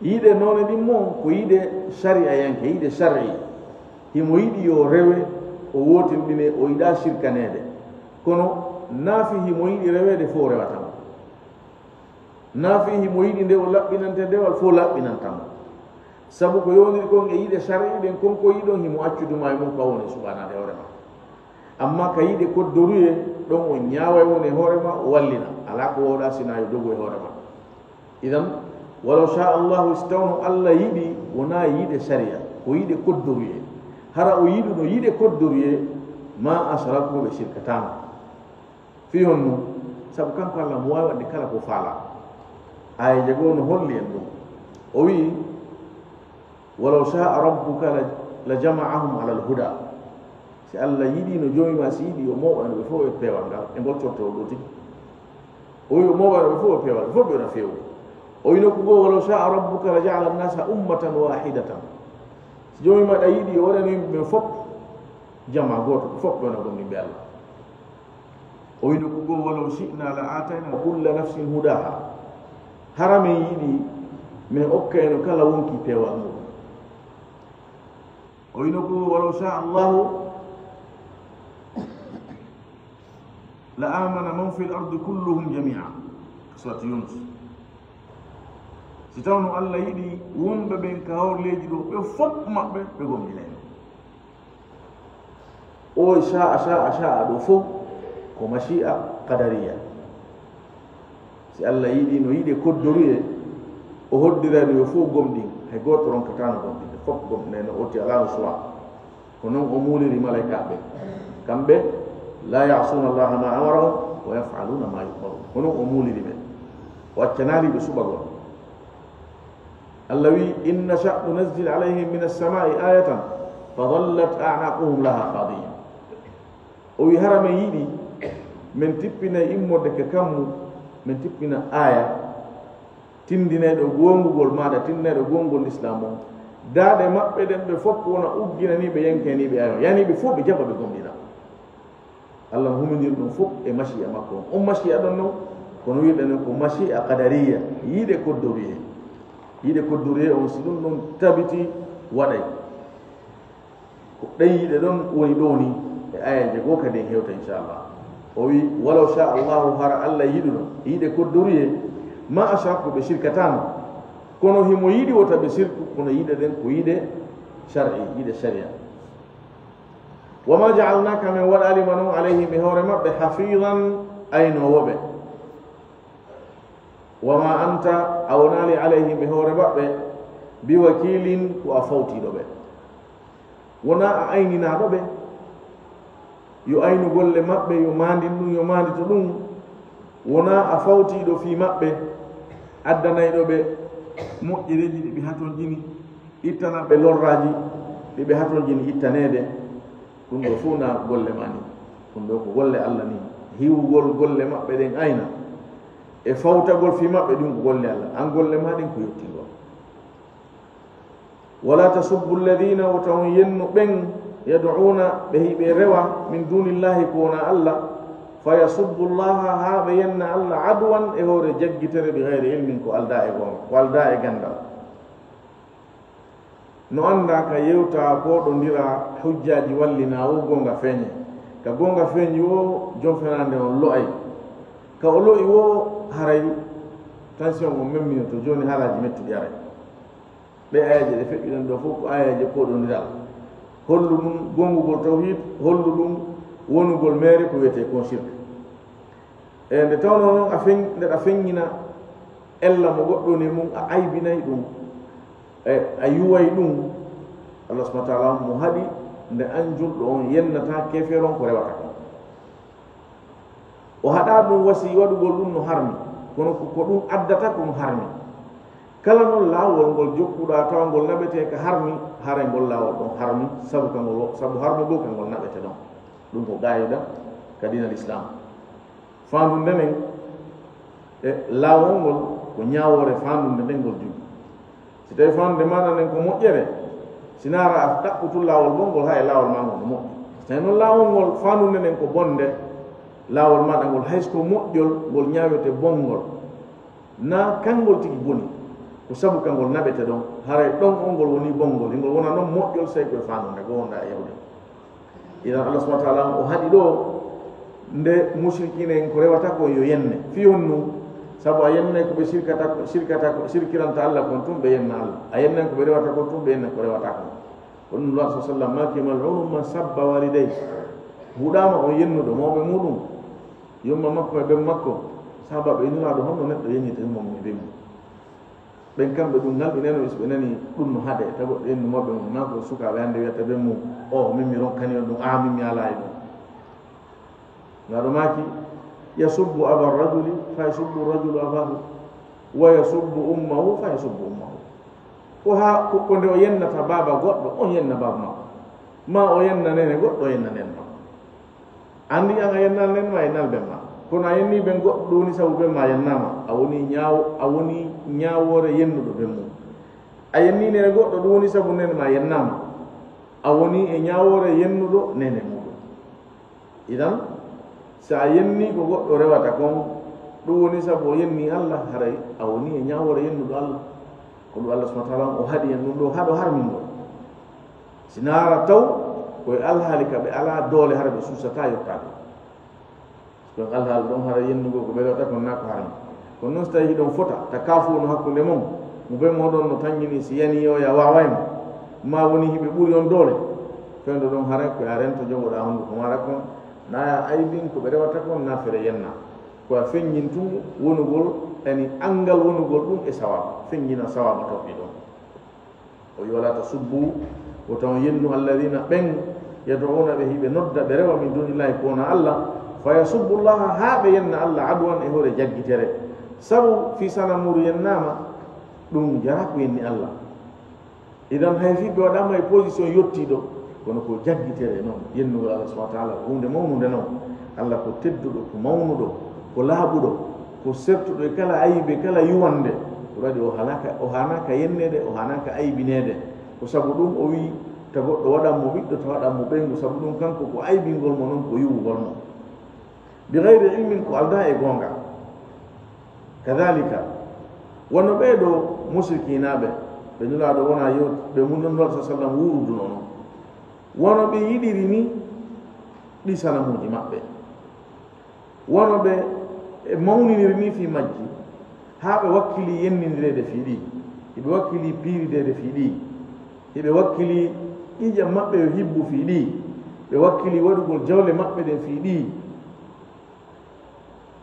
Yiɗe noone ɗin mon ko yiɗe sari'ayanke, yiɗe shar'i. Himo yiɗi yo rewe, o wootinɗine, o yiɗaa sirkaneede. Kono na fii himo yiɗi reweede fof rewata mo. Na fii himo yiɗi nde o laɓɓinante dewal fof laɓɓinanta mo. Sabu ko yowndiri kon e yiɗe sari'i ɗen, kon ko yiɗon himo accude ma e mum ka woni suɓanaade hoore ma. Amma ka yiɗe koddoruye, ɗon o ñaaway woni e hoore ma, o wallina. Alaa ko wowɗaa sinaa yo dogu e hoore ma. Idan, walaw sha Allahu, si tawno Allah yiɗi, wonaa yiɗe sariya, ko yiɗe koddoruye. Hara o yiɗuno yiɗe koddoruye, ma ashraku, ɓe sirkataano. Fii honno? Sabu kanko Allah mo waawi waɗde kala ko faalaa. Aayeeje goo no holli en ɗum. O wi'i, "Walaw sha'a rabbuka la, la jama'ahum alal huda." Si Allah yiɗi no Joomi ma, si yiɗi, o mooɓano ɓe fof e peewal ngal, e ngol cortowol ɗo tigi. O wi'i o mooɓano ɓe fof e peewal, ɓe fof ɓe wona feewɓe. O wi'i nokku goo, "Walaw sha'a rabbuka la ja'ala an-nasa ummatan wahidatan." Si Joomi maɗa yiɗi, o waɗano yimɓe ɓen fof jamaa gooto, ɓe fof ɓe wona gomɗinɓe Allah. O wi'i nokku goo, "Walaw shi'na la atayna kulla nafsin hudaha." Hara men yiɗi, men okkayno kala wonki peewal mum. O wi'i nokku goo, "Walaw sha Allahu la amana man fil ardi kulluhum jami'a." Surat Yunus. Si tawno Allah yiɗi, wonɓe ɓen ka hawriiji ɗo, ɓe fof maɓɓe, ɓe gomɗinayno. O sha'a, sha'a, sha'a ɗo fof ko mashi'a qadariya. Si Allah yiɗi no yiɗe koddoruye, o hoddirani yo fof gomɗin, hay gooto ronkataano gomɗinde, fof gomɗinayno, o ti alaa no suwa. Ko non o muuliri malaykaaɓe. Kamɓe, "La ya'suna Allaha ma amarahum wa yaf'aluna ma yu'marun." Ko non o muuliri ɓe. O accanaali ɓe suɓagol. Allah wi'i, "In nasha' nunazzil alayhim minas sama'i ayatan fa dhallat a'naquhum laha khadi'in." O wi'i, "Hara men yiɗi, men tippinay immorde ka kammu, men tippina aaya, tindinayɗo goongugol maaɗa, tindinayɗo goongugol Lislaam on. Daaɗe maɓɓe ɗen ɓe fof wona ugginaniiɓe, yenkaniiɓe aaya on. Yani ɓe fof ɓe jaɓa ɓe gomɗina." Allah no humindiri ɗum fof e mashi'a makko on. On mashi'a ɗon non, kono wi'uɗen non ko mashi'a qadariya, yiɗe koddoruye. Yiɗe koddoruye on, si ɗum ɗon tabiti, waɗay. Ko ɗen yiɗe ɗon woni ɗo ni e aayeeje goo kadi en hewta, inchallah. O wi, "Walaw sha Allahu, hara Allah yiɗuno, yiɗe koddoruye, ma ashraku, ɓe sirkataano. Kono himo yiɗi wota ɓe sirku, kono yiɗe ɗen ko yiɗe shar'i, yiɗe sharia." "Wa ma ja'alnaka, men waɗaali ma non, alayhim, e hoore maɓɓe, hafiizan, aynoowo ɓe. Wa ma anta, a wonaali, alayhim, e hoore maɓɓe, bi wakiilin, ko a fawtiiɗo ɓe." Wonaa a ayninaaɗo ɓe, yo aynu golle maɓɓe, yo maandin ɗum, yo maandito ɗum. Wonaa a fawtiiɗo fii maɓɓe, addanayɗo ɓe moƴƴereeji ɗi ɓe hatonjini, ittana ɓe lorraaji ɗi ɓe hatonjini ittaneede. Ɗum ɗo fof na golle ma ni. Ɗum ɗo ko golle Allah ni. Hiwugol golle maɓɓe ɗen ayna, e fawtagol fii maɓɓe, ɗum ko golle Allah. An golle ma ɗen ko yottingol. "Wala tasubbu alladhina," wota on yennu ɓen, "yad'una," ɓe hiɓe rewa, "min dunillahi," ko wona Allah, "fa yasubbu Allaha," haa ɓe yenna Allah, "adwan," e hoore jaggitere, "bi ghayri ilmin," ko aldaa e goonga, ko aldaa e ganndal. No anndaa ka yewta, pooɗondira hujjaaji, wallina wo goonga feeñe. Ka goonga feeñi wo, jom fenaande on lo'ay. Ka o lo'i wo, haray tension on memminoto, jooni haalaaji mettuɗi aray. Ɗe aayeeje ɗe feƴƴuɗen ɗo fof ko aayeeje pooɗondiral. Hollu ɗum goongugol tawhiid, hollu ɗum wonugol meere ko wiyetee kon shirk. E nde tawnoo noon a feñ-, ndeɗa feññina ella mo goɗɗo woni e mum, a aybinay ɗum, e a yuway ɗum, Allah subhanahu wa taala mo haɗi nde an julɗo on yennata keefeero on ko rewata kon. O haɗaa ɗum wasii waɗugol ɗum no harmi, kono ko, ko ɗum addata ko ɗum harmi. Kala noon laawol ngol jokkuɗaa tawa ngol naɓetee ka harmi, haray ngol laawol ɗon harmi, sabu ka ngol, sabu harmi goo ka ngol naɓete ɗon. Ɗum ko qaayida ka diina Lislaam. Faandunde nden e laawol ngol ko ñaawoore faandunde nden ngol jogii. Si tawii faandude maaɗa nden ko moƴƴere, si naara a ɗaɓɓutu laawol bonngol, hay laawol maa ngol no moƴƴi. Si tawii noon laawol ngol faandude nden ko bonde, laawol maaɗa ngol hay so ko moƴƴol, ngol ñaawete bonngol. Na kanngol tigi boni, ko sabu ka ngol naɓete ɗon, haray ɗon on ngol woni bonngol, hingol wona noon moƴƴol, sey ko e faandude goo wonɗaa e yahde. Idan Allah subhanahu wa taala o haɗi ɗo nde mushrikina en ko rewata ko yo yenne. Fii honno? Sabu a yennay ko ɓe sirkata, ko sirkata, ko sirkiranta Allah kon tun, ɓe yenna Allah. A yennay ko ɓe rewata kon tun, ɓe yenna ko rewata kon. Ko ɗum Nulaaɗo sallallahu alaihi wasallam maaki: "Mal'unun man sabba walidayhi." Huɗaama on yennuɗo mawɓe muɗum, yumma makko e ben makko. Sahaaba ɓe: "Nulaaɗo, honno neɗɗo yennirta yumma mum e ben mum?" Ɓen kamɓe ɗum ngalɗineno, so ɓe nani ɗum no haɗe, tago ɓe yennu mawɓe mum, na ko sukaaɓe hannde wiyata ben mum, "O, min mi ronkani on ɗum, a, min mi alaa e ɗum." Nulaaɗo maaki: "Yasubbu aba rajuli fa yasubbu rajulu abahu, wa yasubbu ummahu fa yasubbu ummahu." Ko haa ko, ko nde o yennata baaba goɗɗo, on yenna baaba makko, ma o yenna nene goɗɗo, o yenna nene makko. Anndi an a yennal nene ma, a yennal ben ma. Kono a yenni ben goɗɗo, ɗum woni sabu ben ma yennaama. A woni ñaawo-, a woni ñaawoore yennuɗo ben mum. A yenni nene goɗɗo, ɗum woni sabu nene ma yennaama. A woni e ñaawoore yennuɗo nene muɗum. Idan, so a yenni ko goɗɗo rewata kon, ɗum woni sabu o yenni Allah, haray a woni e ñaawoore yennuɗo Allah. Ko ɗum Allah subhanahu wa ta'ala on o haɗi en ɗum ɗo, haɗo harmingol. Si naara taw ko e alhaali ka ɓe alaa doole, hara ɓe suusataa yottaade. Ɗon alhaali ɗon, hara yennugol ko ɓe rewata kon, na ko harmi. Kono non, so tawi hiɗon fota, ta kaafu no hakkunde mon, mo ben moɗon no tanñini, si yani yo ya waaway mo, ma woni hiɓe ɓuri on doole, fewndo ɗon, hara ko ya rento jogoɗaa honduko maara kon, na ya aybin ko ɓe rewata kon, na fere yenna. Ko a feññin tun wonugol, yani anngal wonugol ɗum e sawaaba, feññina sawaaba toɓɓi ɗon. O wi'i: "Wala tasubbu," wota on yennu, "alladhina," ɓen, "yad'una," ɓe hiɓe nodda, ɓe rewa, "min dunillahi," ko wona Allah, "fa yasubbu Allaha," haa ɓe yenna Allah, "adwan," e hoore jaggitere. Sabu fii sanamuuru yennaama, ɗum jaraa ko yenni Allah. Idan hay fii ɓe waɗaama e position yottiiɗo, kono ko jaggitere non, yennugol Allah subhanahu wa ta'ala, ko huunde mawnunde non. Allah ko tedduɗo, ko mawnuɗo, ko laaɓuɗo, ko sertuɗo e kala aybe, kala yuwannde. Ko waɗi o halaka, o haanaaka yenneede, o haanaaka aybineede. Ko sabu ɗum o wi'i, ta goɗɗo waɗan mo ɓiɗɗo, ta waɗan mo ɓeyngu, sabu ɗum kanko ko aybingol mo non, ko yuwugol mo. Bi ghayri ilmin, ko aldaa e goonga. Kadhalika, wano ɓee ɗoo musrikiinaaɓe, ɓe Nulaaɗo wona yew-, ɓe mun Nulaaɗo sallallahu alaihi wasallam wuurudunoo non. Wano ɓe yiɗiri ni ɗi sanamuuji maɓɓe. Wano ɓe, ɓe mawniniri ni fii majji, haa ɓe wakkili yennindireede fii ɗi, hiɓe wakkili piirideede fii ɗi, hiɓe wakkili ƴiiƴam maɓɓe yo hibbu fii ɗi, ɓe wakkili waɗugol jawle maɓɓe ɗen fii ɗi.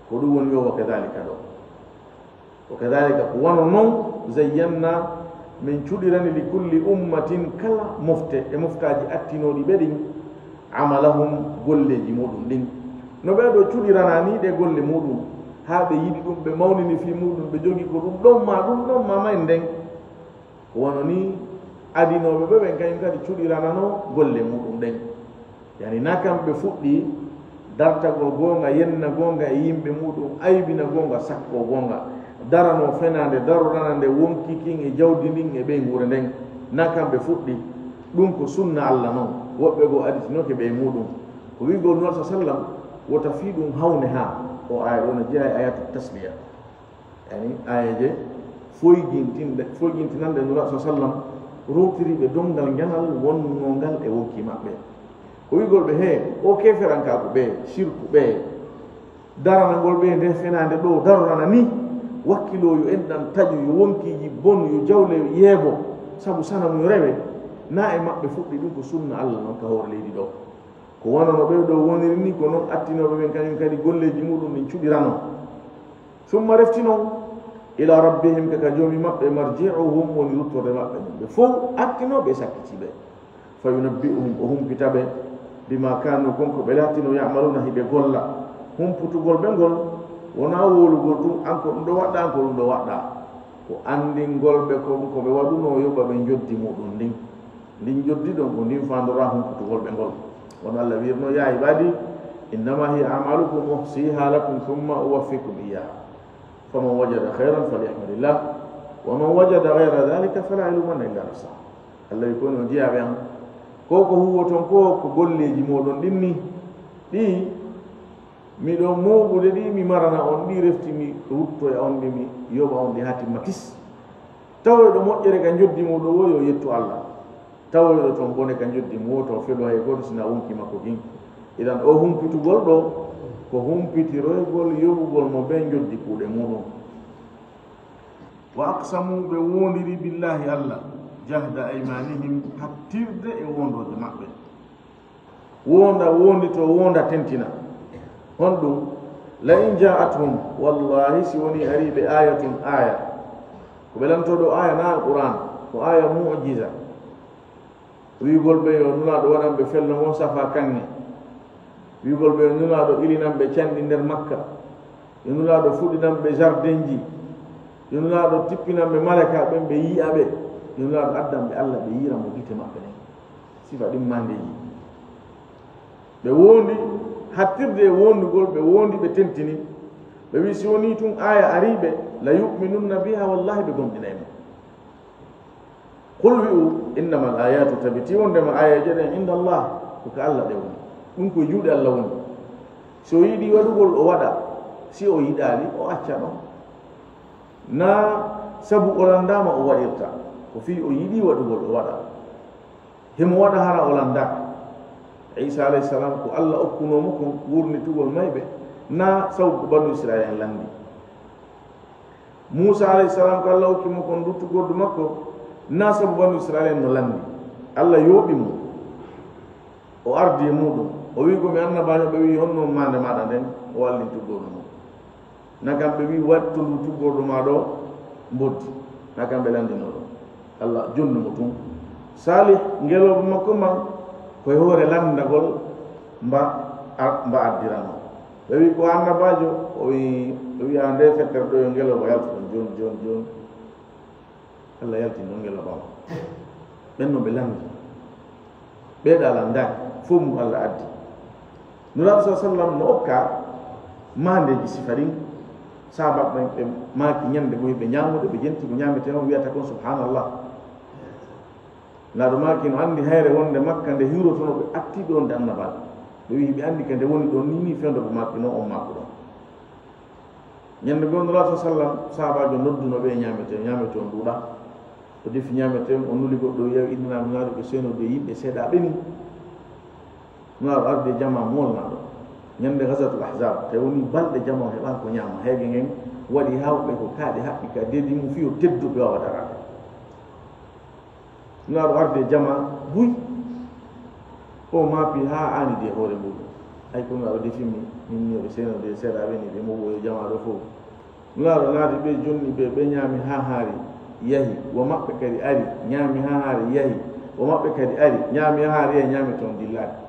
Ko ɗum woni yo, "Wa kadhalika," ɗo. "Wa kadhalika," ko wano non, "zayyanna," min cuɗirani, "li kulli ummatin," kala mofte e moftaaji attinooɗi ɓe ɗin, "amalahum," golleeji muɗum ɗin. No ɓee ɗoo cuɗirana ni ɗee golle muɗum, haa ɓe yiɗi ɗum, ɓe mawnini fii muɗum, ɓe jogi ko ɗum ɗon ma, ɗum ɗon ma, ma en nden. Ko wano nii adinooɓe ɓe ɓen kañum kadi cuɗirananoo golle muɗum ɗen. Yani, na kamɓe fuɗɗi dartagol goonga, yenna goonga e yimɓe muɗum, aybina goonga, sakkoo goonga, daranoo fenaande, darorana nde wonki kin e jawdi ndin e ɓeynguure nden. Na kamɓe fuɗɗi, ɗum ko sunna Allah non. Woɓɓe goo aditinooke ɓe e muɗum. Ko wi'ugol Nulaaɗo sallam, wota fii ɗum hawne haa, o aaya ɗoo no jeyaa e ayatu tasliya. Yani, aayeeje foygintinɗe, foygintinanɗe Nulaaɗo sallam, rowtiriiɓe donngal njanal wonnungal e wonki maɓɓe. Ko wi'ugol ɓe, "Hee, o keeferankaaku ɓee, sirku ɓee, daranagol ɓee nde fenaande ɗoo, darorana ni, wakkiloo yo enɗan taƴu, yo wonkiiji bonu, yo jawle yeebo, sabu sanamu yo rewe." Na e maɓɓe fuɗɗi, ɗum ko sunna Allah non ka hoore leydi ɗoo. Ko wano no ɓee ɗoo woniri ni, ko non attinooɓe ɓen kañum kadi golleeji muɗum ɗin cuɗiranoo. Summa, refti non, ila rabbihim, ka, ka Joomi maɓɓe, marji'uhum, woni ruttorde maɓɓe. Ɓe fow attinooɓe e sakkitiiɓe. Fa yunabbi'uhum, o humpita ɓe, bima kanu, kon ko ɓe laatino, ya'maluna, hiɓe golla. Humputugol ɓe ngol, wonaa wowlugol tun, an ko ɗum ɗoo waɗɗaa, an ko ɗum ɗoo waɗɗaa. Ko anndingol ɓe kon ko ɓe waɗunoo, yoɓa ɓe njoddi muɗum ndin. Ndin njoddi ɗon, ko ndin faandoraa humputugol ɓe ngol. Wano Allah wi'irnoo, "Ya ibadi, innama hiya a'malukum uhsiha lakum thumma uwaffikum iyyaha. Faman wajada khayran falyahmadillah, wa man wajada ghayra dhalika fala yalumanna illa nafsah." Allah wi'i, "Ko non jiyaaɓe an, ko ko huuwoton ko, ko golleeji mooɗon ɗin ni, ɗi miɗo mooɓude ɗi, mi marana on ɗi, refti mi ruttoya on ɗi, mi yoɓa on ɗi haa timma tis. Tawoyɗo moƴƴere ka njoddi muuɗum woo, yo yettu Allah. Tawoyɗo ton bone ka njoddi mum woo, to felo hay gooto sina wonki makko kin." Idan, o humpitugol ɗoo, ko humpitiroygol yoɓugol mo ɓe njoddi kuuɗe muuɗum. Wa aqsamu, ɓe woondiri, billahi, Allah, jahda aymanihim, hattirde e woondooje maɓɓe. Woonda woondito, woonda tentina. Honɗum? La in ja'athum, wallahi, si woni ari ɓe ayatun, aya. Ko ɓe lantoɗo aya na Alquran, ko aya mu'jiza. Wi'ugol ɓe yo Nulaaɗo waɗan ɓe fello ngon safa kaŋŋe. Wi'ugol ɓe yo Nulaaɗo ilinan ɓe canɗi nder Makka. Yo Nulaaɗo fuɗinan ɓe jardinji. Yo Nulaaɗo tippinan ɓe malaka ɓen ɓe yi'a ɓe. Yo Nulaaɗo addan ɓe Allah ɓe yi'ira mo gite maɓɓe ɗen. Sifa ɗin mandeji. Ɓe wondi hattirde e wondugol, ɓe wondi ɓe tentini. Ɓe wi si woni tun aya ari ɓe, la yu'minunna biha, wallahi ɓe gomɗinay mo. Qul, wi'u, innamal ayatu, tabiti wondema ayaje ɗen, inda Allah, ko ka Allah ɗe woni. Ɗum ko e juuɗe Allah woni. Si o yiɗi waɗugol, o waɗa. Si o yiɗaali, o acca ɗon. Na sabu o landaama o waɗirta. Ko fii o yiɗi waɗugol, o waɗa. Himo waɗa hara o landaaka. Isa alayhi salam ko Allah okkunoo mo kon wurnitugol mayɓe, na sabu ko banu Israil en landi. Muusa alayhi salam ko Allah okki mo kon luttugordu makko, na sabu banu Israil en no landi. Allah yooɓi mo. O ardi e muɗum. O wi ko mi annabaajo, ɓe wi honno maande maɗa nden, o wallintugol mo. Na kamɓe wi wattu ndu tuggorɗo ma ɗo mboddi. Na kamɓe landino ɗo. Allah jonni mo tun. Salih, ngelooba makko man, ko e hoore landagol mba, a-, mba addirano. Ɓe wi ko annabaajo, o wi, o wi a nde fetter ɗo yo ngelooba yaltu ɗon jon, jon, jon. Allah yaltini ɗon ngelooba ma. Ɓen no ɓe landi. Ɓe ɗa landaaki, fof mum Allah addi. Nulaaɗo sa sallam no okka maandeeji sifa ɗin. Sahaaba ɓen ɓe maaki ñande goo ɓe ñaamude, ɓe jenti ko ñaametee on, wiyata kon subhanallah. Naaɗo maaki no anndi hayre wonde Makka nde hiwrotono ɓe atti ɗon nde annabaaɓe. Ɓe wi'i ɓe anndi ka nde woni ɗon ni, ni fewndo ɓe maaki no on maako ɗon. Ñande goo Nulaaɗo sa sallam, sahaabaajo nodduno ɓe ñaamete, ñaamete on ɗuuɗa. O defi ñaamete on, o nuli goɗɗo, o yawi innanaa Nulaaɗo ɓe seenode yimɓe seeɗaaɓe ni. Nulaaɗo ardi e jamaa moolnaaɗo. Ñande Ghazwatul Ahzab, tawi woni balɗe jamaa o heɓaa ko ñaama. Heege ngen waɗi haa woɓɓe ko kaaɗe haɓɓi ka deedi mum fii o teddu ɓe waawa daraade. Nulaaɗo ardi e jamaa buy. O maapi haa aanidi e hoore muuɗum. Ay ko Nulaaɗo defi mi, min ni o ɓe seenode seeɗaaɓe ni ɓe moɓoyo jamaa ɗo fof. Nulaaɗo naati ɓe jonni ɓe, ɓe ñaami haa haari, yahi. Wo maɓɓe kadi ari, ñaami haa haari, yahi. Wo maɓɓe kadi ari, ñaami haa haari, yahi, ñaami toon dillaaki.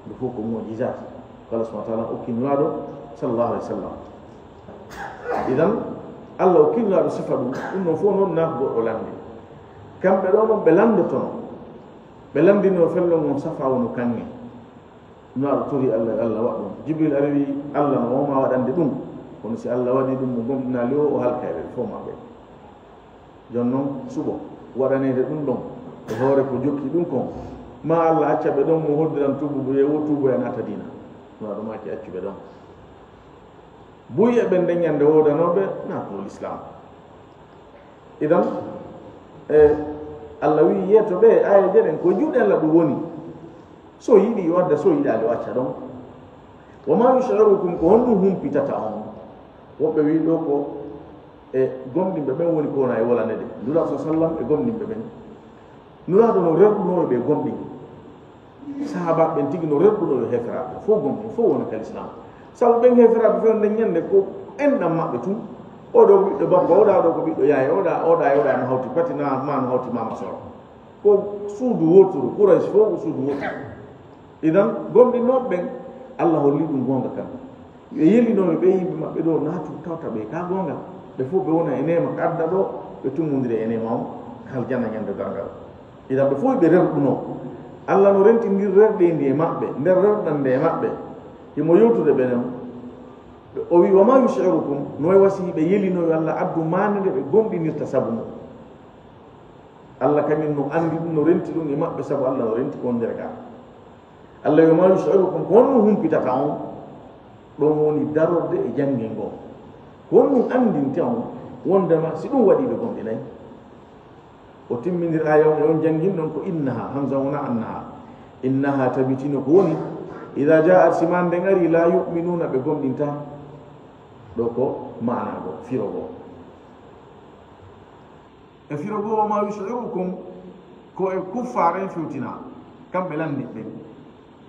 Ɗum fof ko mu'jizaat. Ko Allah subhanahu wa ta'ala okki Nulaaɗo sallallahu alaihi wasallam. Idan, Allah okki Nulaaɗo sifa ɗum, ɗum ɗon fof noon naat goɗɗo lande. Kamɓe ɗo noon ɓe landotono. Ɓe landino fello ngon safa wono kaŋŋe. Nulaaɗo tori Allah, Allah waɗ ɗum. Jibril ari wi, Allah no wawma waɗande ɗum. Kono si Allah waɗi ɗum mo gomɗinaali o, o halkay ɓe fof maɓɓe. Jooni noon, suɓo waɗaneede ɗum ɗon, e hoore ko jokki ɗum kon, ma Allah acca ɓe ɗon, mo hoddiran tuubuɓe, yo wo tuuboya naata diina. Nulaaɗo maaki accu ɓe ɗon. Buy e ɓen nden ñande woodanooɓe naatno Lislaam. Idan, e, Allah wi'i yeeto ɓe, aayeeje ɗen, ko e juuɗe Allah ɗum woni. So yiɗi, o adda, so yiɗaali, o acca ɗon. Wa ma yush'irukum, ko honɗum humpitata on? Woɓɓe wi'i ɗo ko e gomɗinɓe ɓen woni ko wona e wolande de. Nulaaɗo sa sallam e gomɗinɓe ɓen. Nulaaɗo no rerɗunoo ɓe gomɗin. Sahaabaaɓe ɓen tigi no rerɗunoo yo heeferaaɓe fof gomɗin, fof wona ka Lislaam. Sabu ɓen heeferaaɓe fof nden ñande ko enɗam maɓɓe tun. Oɗo ko ɓiɗɗo bappa, oɗa ɗo ko ɓiɗɗo yaaya, oɗa, oɗa e oɗa no hawti pati na, ma no hawti mama soro. Ko suudu wooturu, Quraysh fof ko suudu wooturu. Idan, gomɗinooɓe ɓen, Allah holli ɗum goonga kan. Yo yelinooɓe ɓe yimɓe maɓɓe ɗo naatu tawta ɓe ka goonga. Ɓe fof ɓe wona e neema ka adda ɗo, ɓe tummondira e neema on ka aljanna ñande darngal. Idan, ɓe fof ɓe rerɗunoo. Allah no renti ndir rerɗeendi e maɓɓe, nder rerɗande e maɓɓe. Himo yewtude ɓe non. O wi, "Wa ma yush'irukum", no way wasi ɓe yelinoo yo Allah addu maande nde ɓe gomɗinirta sabu mum. Allah kañum no anndi ɗum, no renti ɗum e maɓɓe, sabu Allah no renti ko wonde ka. Allah wi, "Ma yush'irukum", ko honɗum humpitata on? Ɗon woni darorde e janngel ngol. Ko honɗum anndinta on wondema si ɗum waɗi ɓe gomɗinay? O timmindir aaya on e on janngin ɗon ko innaha, hamza wona annaha. Innaha tabitino ko woni, idha ja'at, si maande nden ari, la yu'minuna, ɓe gomɗinta. Ɗo ko maanaago, firogo. E firo goo, "Wa ma yushirukum", ko e kuffaare en fewtinaa, kamɓe lannditɓe.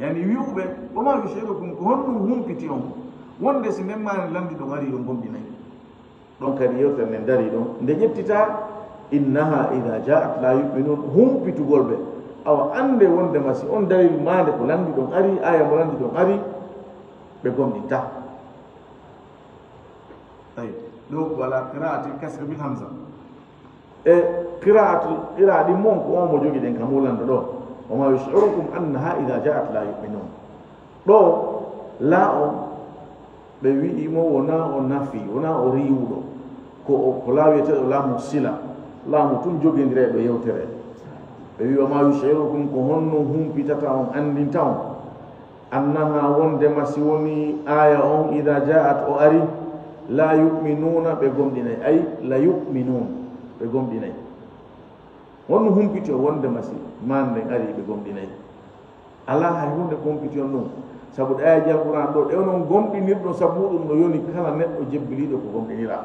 Yani wi'uɓe, "Wa ma yushirukum", ko honɗum humpiti on, wonde si nden maande lanndi ɗon ari, on gomɗinay? Ɗon kadi yewtere nden darii ɗon. Nde ƴettitaa, "Innaha idha ja'at la yu'minun", humpitugol ɓe. Awa annde wondema si on dalil maande ko lanndi ɗon ari, aaya mo lanndi ɗon ari, ɓe gomɗintaa. Ayo, ɗo ko ala qira'atil kasri bil hamza. E qira'atul, qira'a ɗin mon ko on mo jogiɗen ka mo lanndo ɗo. "Wa ma yushirukum annaha idha ja'at la yu'minun." Ɗo, la on, ɓe wi'i mo wona o nafi, wona o riiwuɗo. Ko o, ko laa wi'eteeɗo laamu sila, laamu tun jogindirayɗo yewtere. Ɓe wi'i, "Wa ma yushirukum", ko honno humpitata on, anndinta on, "annaha", wondema si woni aaya on, "idha ja'at", o ari, "la yu'minuna", ɓe gomɗinay. Ay, "la yu'minun", ɓe gomɗinay. Honno humpiti on wondema si maande nden ari, ɓe gomɗinay? Alaa hay huunde ko humpiti on ɗum. Sabu ɗe aayaaji Alqur'aan ɗo, ɗe onon gomɗinirɗon sabu muɗum no yoni kala neɗɗo jebbiliiɗo ko gomɗinira.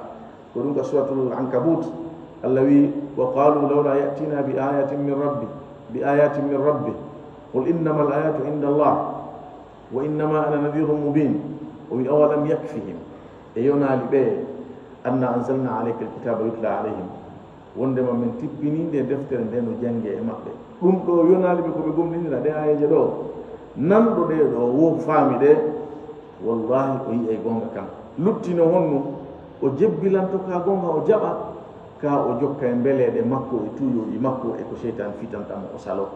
Ko ɗum ka Suuratul Ankabut, Allah wi'i, "Wa qaalu lawlaa ya'tiinaa bi aayaatin min rabbi, bi aayaatin min rabbi. Qul innamal aayaatu inda Allah, wa innamaa ana nadhiirun mubiin." O wi'i, "Awalam yakfihim", e yonaali ɓe, "annaa anzalnaa alaykal kitaaba yutlaa alayhim", wondema min tippinii nde deftere nde no janngee e maɓɓe. Ɗum ɗo yonaali ɓe ko ɓe gomɗinira ɗe aayeeje ɗo. Nanɗo ɗe ɗo wo faami ɗe, wallahi o yi'ay goonga kan. Luttino honno o jebbilanto ka goonga, o jaɓa ka, o jokka e mbeleeɗe makko e tuuyooji makko e ko seytaan fitanta mo o saloo.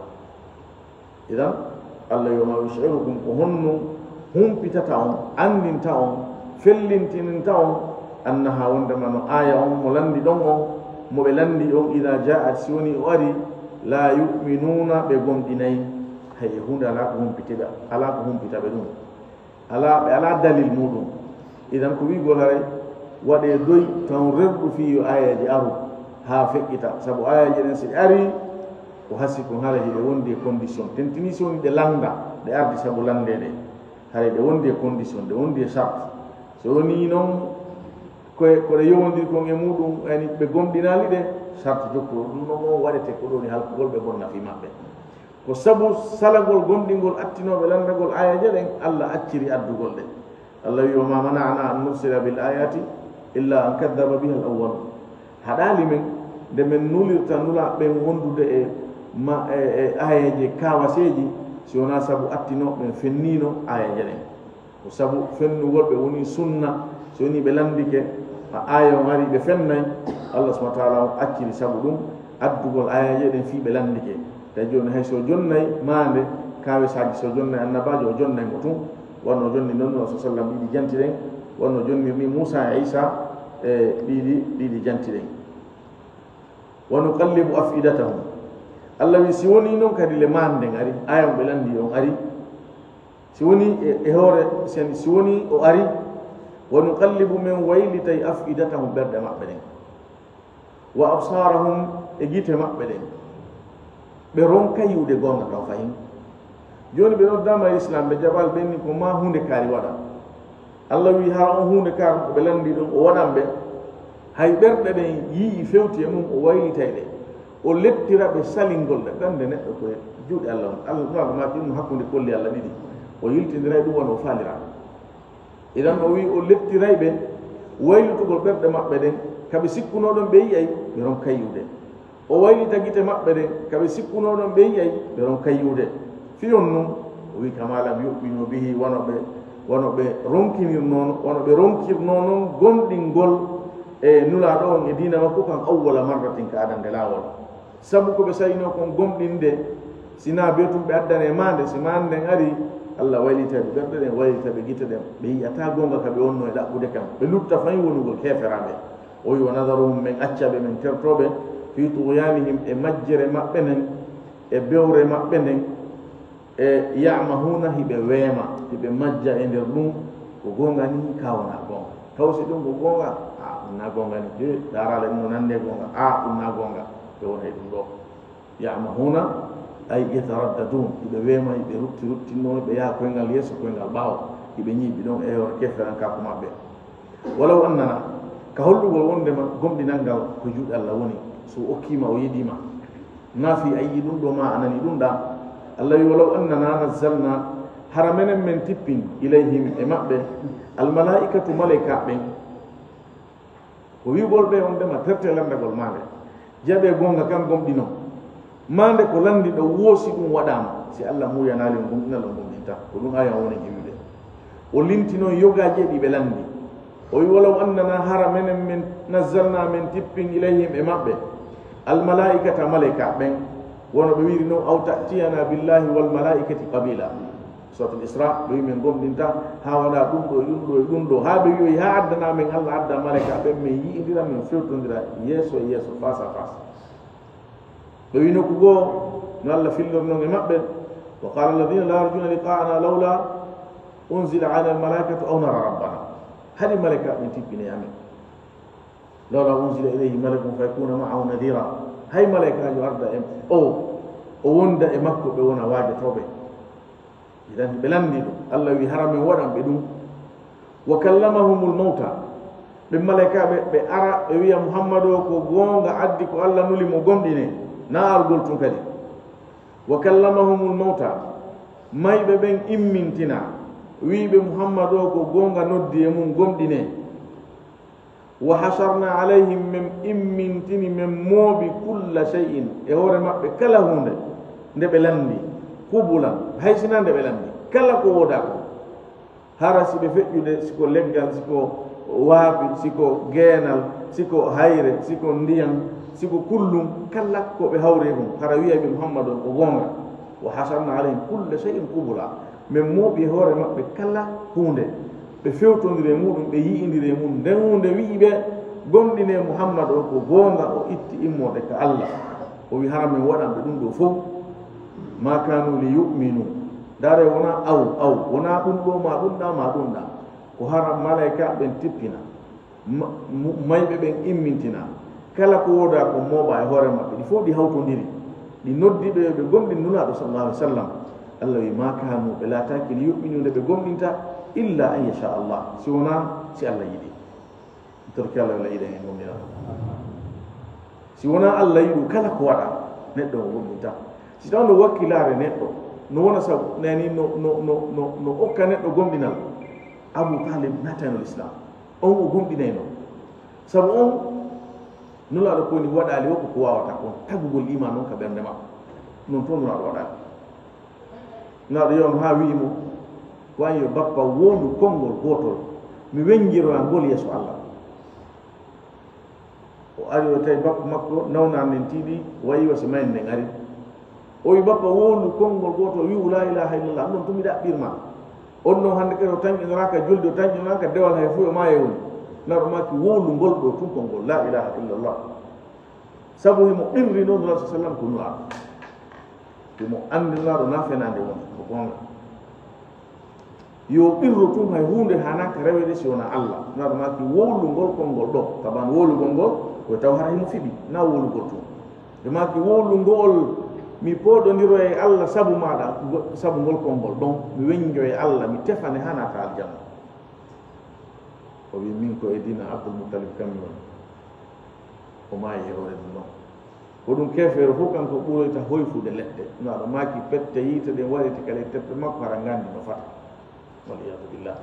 Idan, Allah yo ma yushirukum, ko honno humpitata on, anndinta on, fellintininta on, annaha wondema no aaya on mo lanndi ɗon on, mo ɓe lanndi on, ida ja'at, si woni o ari, la yu'minuna, ɓe gomɗinay. Hay e huunde alaa ko humpitiɓe, alaa ko humpita ɓe ɗum. Alaa, ɓe alaa dalil muɗum. Idan ko wi'ugol haray waɗee doy tan rerɗu fii yo aayeeje aru haa feƴƴita. Sabu aayeeje ɗen si ɗe arii, ko hasi kon haray hiɗe wondi e condition. Tentini si woni ɗe lannda, ɗe ardi sabu lanndeede. Haray ɗe wondi e condition, ɗe wondi e sart. So wonii non ko, ko ɗe yowondiri kon e muɗum, yani ɓe gomɗinaali ɗe, sart jokkuɗo ɗum non on waɗete ko ɗoni halkugol ɓe bonna fii maɓɓe. Ko sabu salagol gomɗingol attinooɓe lanndagol aayeeje ɗen, Allah acciri addugol ɗe. Allah wi'i, "Wa ma mana'ana an nursila bil ayati illa an kaddaba biha al awwalun." Haɗaali men nde men nulirta nulaaɓe ɓen wondude e ma-, e, e aayeeje kaawaseeji, si wonaa sabu attinooɓe ɓen fenniino aayeeje ɗen. Ko sabu fennugol ɓe woni sunna, so woni ɓe lanndike, a aaya on ari ɓe fennay, Allah subhanahu wa ta'ala on acciri sabu ɗum, addugol aayeeje ɗen fii ɓe lanndike. Tawi jooni hay so jonnay maande, kaawesaaji so jonnay annabaajo, o jonnay mo tun, wonno jonni non, non so sallam ɗiɗi janti ɗen, wonno jonnirni Muusa e Iisa e ɗiɗi, ɗiɗi janti ɗen. "Wa nuqallibu af'idatahum." Allah wi, si woni non kadi le maande nden ari, aaya on ɓe lanndi on ari, si woni e, e hoore, si, si woni o ari, "wa nuqallibu", men waylitay, "af'idatahum", ɓerɗe maɓɓe ɗen, "wa absarahum", e gite maɓɓe ɗen, ɓe ronka yi'ude goonga kan fahin. Jooni ɓe noddaama e Islam, ɓe jaɓaali, ɓen ni ko maa huunde kaari waɗa. Allah wi, hara on huunde kaari ko ɓe lanndi ɗum, o waɗan ɓe. Hay ɓerɗe ɗen yi'i fewti e mum, o waylitay ɗe. O lettira ɓe salingol ɗe. Ɓernde neɗɗo ko e juuɗe Allah on. Allah, Nulaaɗo maaki ɗum hakkunde kolli Allah ɗiɗi. O yiltindiray ɗum wano o faalira. Idan o wi, o lettiray ɓe waylitugol ɓerɗe maɓɓe ɗen, ka ɓe sikkunoo ɗon ɓe yi'ay, ɓe ronka yi'ude. O waylita gite maɓɓe ɗen, ka ɓe sikkunoo ɗon ɓe yi'ay, ɓe ronka yi'ude. Fii on nun, o wi, "Kama lam yu'minu bihi", wano ɓe, wano ɓe ronkinirnoono, wano ɓe ronkirnoo non gomɗingol e Nulaaɗo on e diina makko kan, awwala marratin, ka adannde laawol. Sabu ko ɓe sayinoo kon gomɗinde, si naa bee tun ɓe addanee maande, si maande nden ari, Allah waylita ɓe ɓerɗe ɗen, waylita ɓe gite ɗen, ɓe yi'ataa goonga ka ɓe wonnoo e ɗaɓɓude kan, ɓe lutta fay wonugol keeferaaɓe. O wi, "Wa nadharuhum", men acca ɓe, men tertoo ɓe, "fii tughyanihim", e majjere maɓɓe nden, e bewre maɓɓe nden, e "ya'mahuuna", hiɓe weema, hiɓe majja e nder ɗum, ko goonga ni, ka wonaa goonga. Taw si ɗum ko goonga? A, ɗum naa goonga ni. He, ndaaraale ɗum no nannde goonga. A, ɗum naa goonga. Ɓe wona e ɗum ɗo. "Ya'mahuuna", ay yataraddadun. Hiɓe weema, hiɓe rutti ruttinnoo, hiɓe yaha koyngal yeeso, koyngal ɓaawo. Hiɓe ñiiɓi ɗon e hoore keeferankaaku maɓɓe. "Walaw annana", ka hollugol wondema gomɗinal ngal ko juuɗe Allah woni. So o okkiima, o yiɗiima. Nafi a yiɗi ɗum ɗo ma a nani ɗum ɗa. Allah wi, "Walaw annana nazzalna," hara menen men tippin, "ilayhim," e maɓɓe, "almalaa'ikatu," maleyka ɓen. Ko wi'ugol ɓe on ndema terte lanndagol maande. Jaɓe goonga kan gomɗino. Maande ko lanndi ɗo woosi ɗum waɗaama. Si Allah muuyanaali on gomɗinal on gomɗinta. Ko ɗum aya woni e wi'ude. O linti noon yogaaji ɗi ɓe lanndi. O wi, "Walaw annana," hara menen men nazzalna men tippin, "ilayhim," e maɓɓe, "almalaa'ikata," maleyka ɓen, wono ɓe wi'iri noon, "aw ta'tiyana billahi wal malaa'ikati qabila." Suratul Isra, ɓe wi men gomɗinta, haa waɗa ɗum ɗo e ɗum ɗo e ɗum ɗo, haa ɓe wi'oyi, haa addana men Allah adda maleyka ɓen, men yi'indira, men fewtondira yeeso e yeeso, face à face. Ɓe wi nokku goo, no Allah fillor noon e maɓɓe, "Wa qala alladhina la yarjuna liqa'ana lawla unzila alayna almalaikatu aw nara rabbana." Hari maleyka ɓen tippine amen. "Lawla unzila ilayhi malakun fayakuna ma'ahu nadhira." Hay maleyka yo arda e o, o wonda e makko, ɓe wona waajotooɓe. Idan ɓe lanndi ɗum. Allah wi, "Hara men waɗan ɓe ɗum." "Wa kallamahumul mawta." Ɓe maleyka ɓe, ɓe ara, ɓe wi'a Muhammadu o ko goonga addi ko Allah nuli mo gomɗine, na argol tun kadi. "Wa kallamahumul mawta." Mayɓe ɓen immintina, wi'ɓe Muhammadu o ko goonga noddi e mum gomɗine. "Wa hasharna alayhim," men immintini, men mooɓi, "kulla shay'in," e hoore maɓɓe kala huunde nde ɓe lanndi, "qubulan," hay sinaa nde ɓe lanndi, kala ko woodaa ko. Hara si ɓe feƴƴude, si ko leggal, si ko waapi, si ko geenal, si ko hayre, si ko ndiyan, si ko kullum, kala ko ɓe hawri e mum, hara wi'ay ɓe Muhammadu on ko goonga. "Wa hasharna alayhim kulla shay'in qubula." Men mooɓi e hoore maɓɓe kala huunde. Ɓe fewtondiri e muuɗum, ɓe yi'indiri e mum. Nden huunde wi'i ɓe, "Gomɗinee Muhammadu on ko goonga, o itti immoode ka Allah." O wi, "Hara men waɗan ɓe ɗum ɗo fow." "Ma kanu li yu'minu." Ndaare, wonaa aw, aw, wonaa ɗum ɗo, ma ɗum ɗa, ma ɗum ɗa. Ko hara maleyka ɓen tippina. Ma-, mu-, mayɓe ɓen immintina. Kala ko woodaa ko mooɓa e hoore maɓɓe, ɗi fow ɗi hawtondiri. Ɗi noddi ɓe yo ɓe gomɗin Nulaaɗo sallallahu alaihi wasallam. Allah wi, "Ma kanu," ɓe laataaki li yu'minu nde ɓe gomɗinta, "illa an yasha Allah," si wonaa si Allah yiɗi. Torki Allah wala yiɗen en gomɗina. Si wonaa Allah yiɗu, kala ko waɗa, neɗɗo o gomɗinta. Si tawno wakkilaare neɗɗo, no wona sabu, nani no, no, no, no, no okka neɗɗo gomɗinal, Abu Talib naatayno Lislaam. On o gomɗinayno. Sabu on, Nulaaɗo ko woni waɗaali o ko ko waawata kon, tagugol iimaan on ka ɓernde makko. Non to Nulaaɗo waɗaali. Nulaaɗo yewno haa wi'i mo, "Ko an yo bappa, wondu konngol gootol, mi wennjiroya ngol yeeso Allah." O ari, o tawi bappa makko, nawnaare nden tiiɗi, wayi wa si mayde nden ari. O wi, "Bappa, wowlu konngol gootol, wi'u laa ilaaha illallah, ɗum ɗon tun mi ɗaɓɓir ma." On ɗon hannde kadi o tanƴinoraaka julde, o tanƴinoraaka dewal hay fuu, o maaya woni. Nulaaɗo maaki, "Wowlu ngol ɗoo tun konngol, laa ilaaha illallah." Sabu himo qirri noon Nulaaɗo sallam ko Nulaaɗo. Himo anndi Nulaaɗo na fenaande woni, ko goonga. Yo qirru tun hay huunde haanaaka reweede si wonaa Allah. Nulaaɗo maaki, "Wowlu ngol konngol ɗoo." Taban wowlugol ngol, ko taw hara himo fiɓi, na wowlugol tun. Ɓe maaki, "Wowlu ngo'ol, mi pooɗondiroya e Allah sabu maaɗa, ngo-, sabu ngol konngol ɗon, mi wennjoya Allah, mi tefane haa naata aljanna." O wi, "Min ko e diina Abdul Muttalib kan mi woni." O maayi e hoore ɗum ɗon. Ko ɗum keefeero fof kanko ɓuroyta hoyfude leɗɗe. Nulaaɗo maaki, "Pette yiite ɗen wariti kala e teppe makko, hara nganndi no fata." Wal iyaazu billah.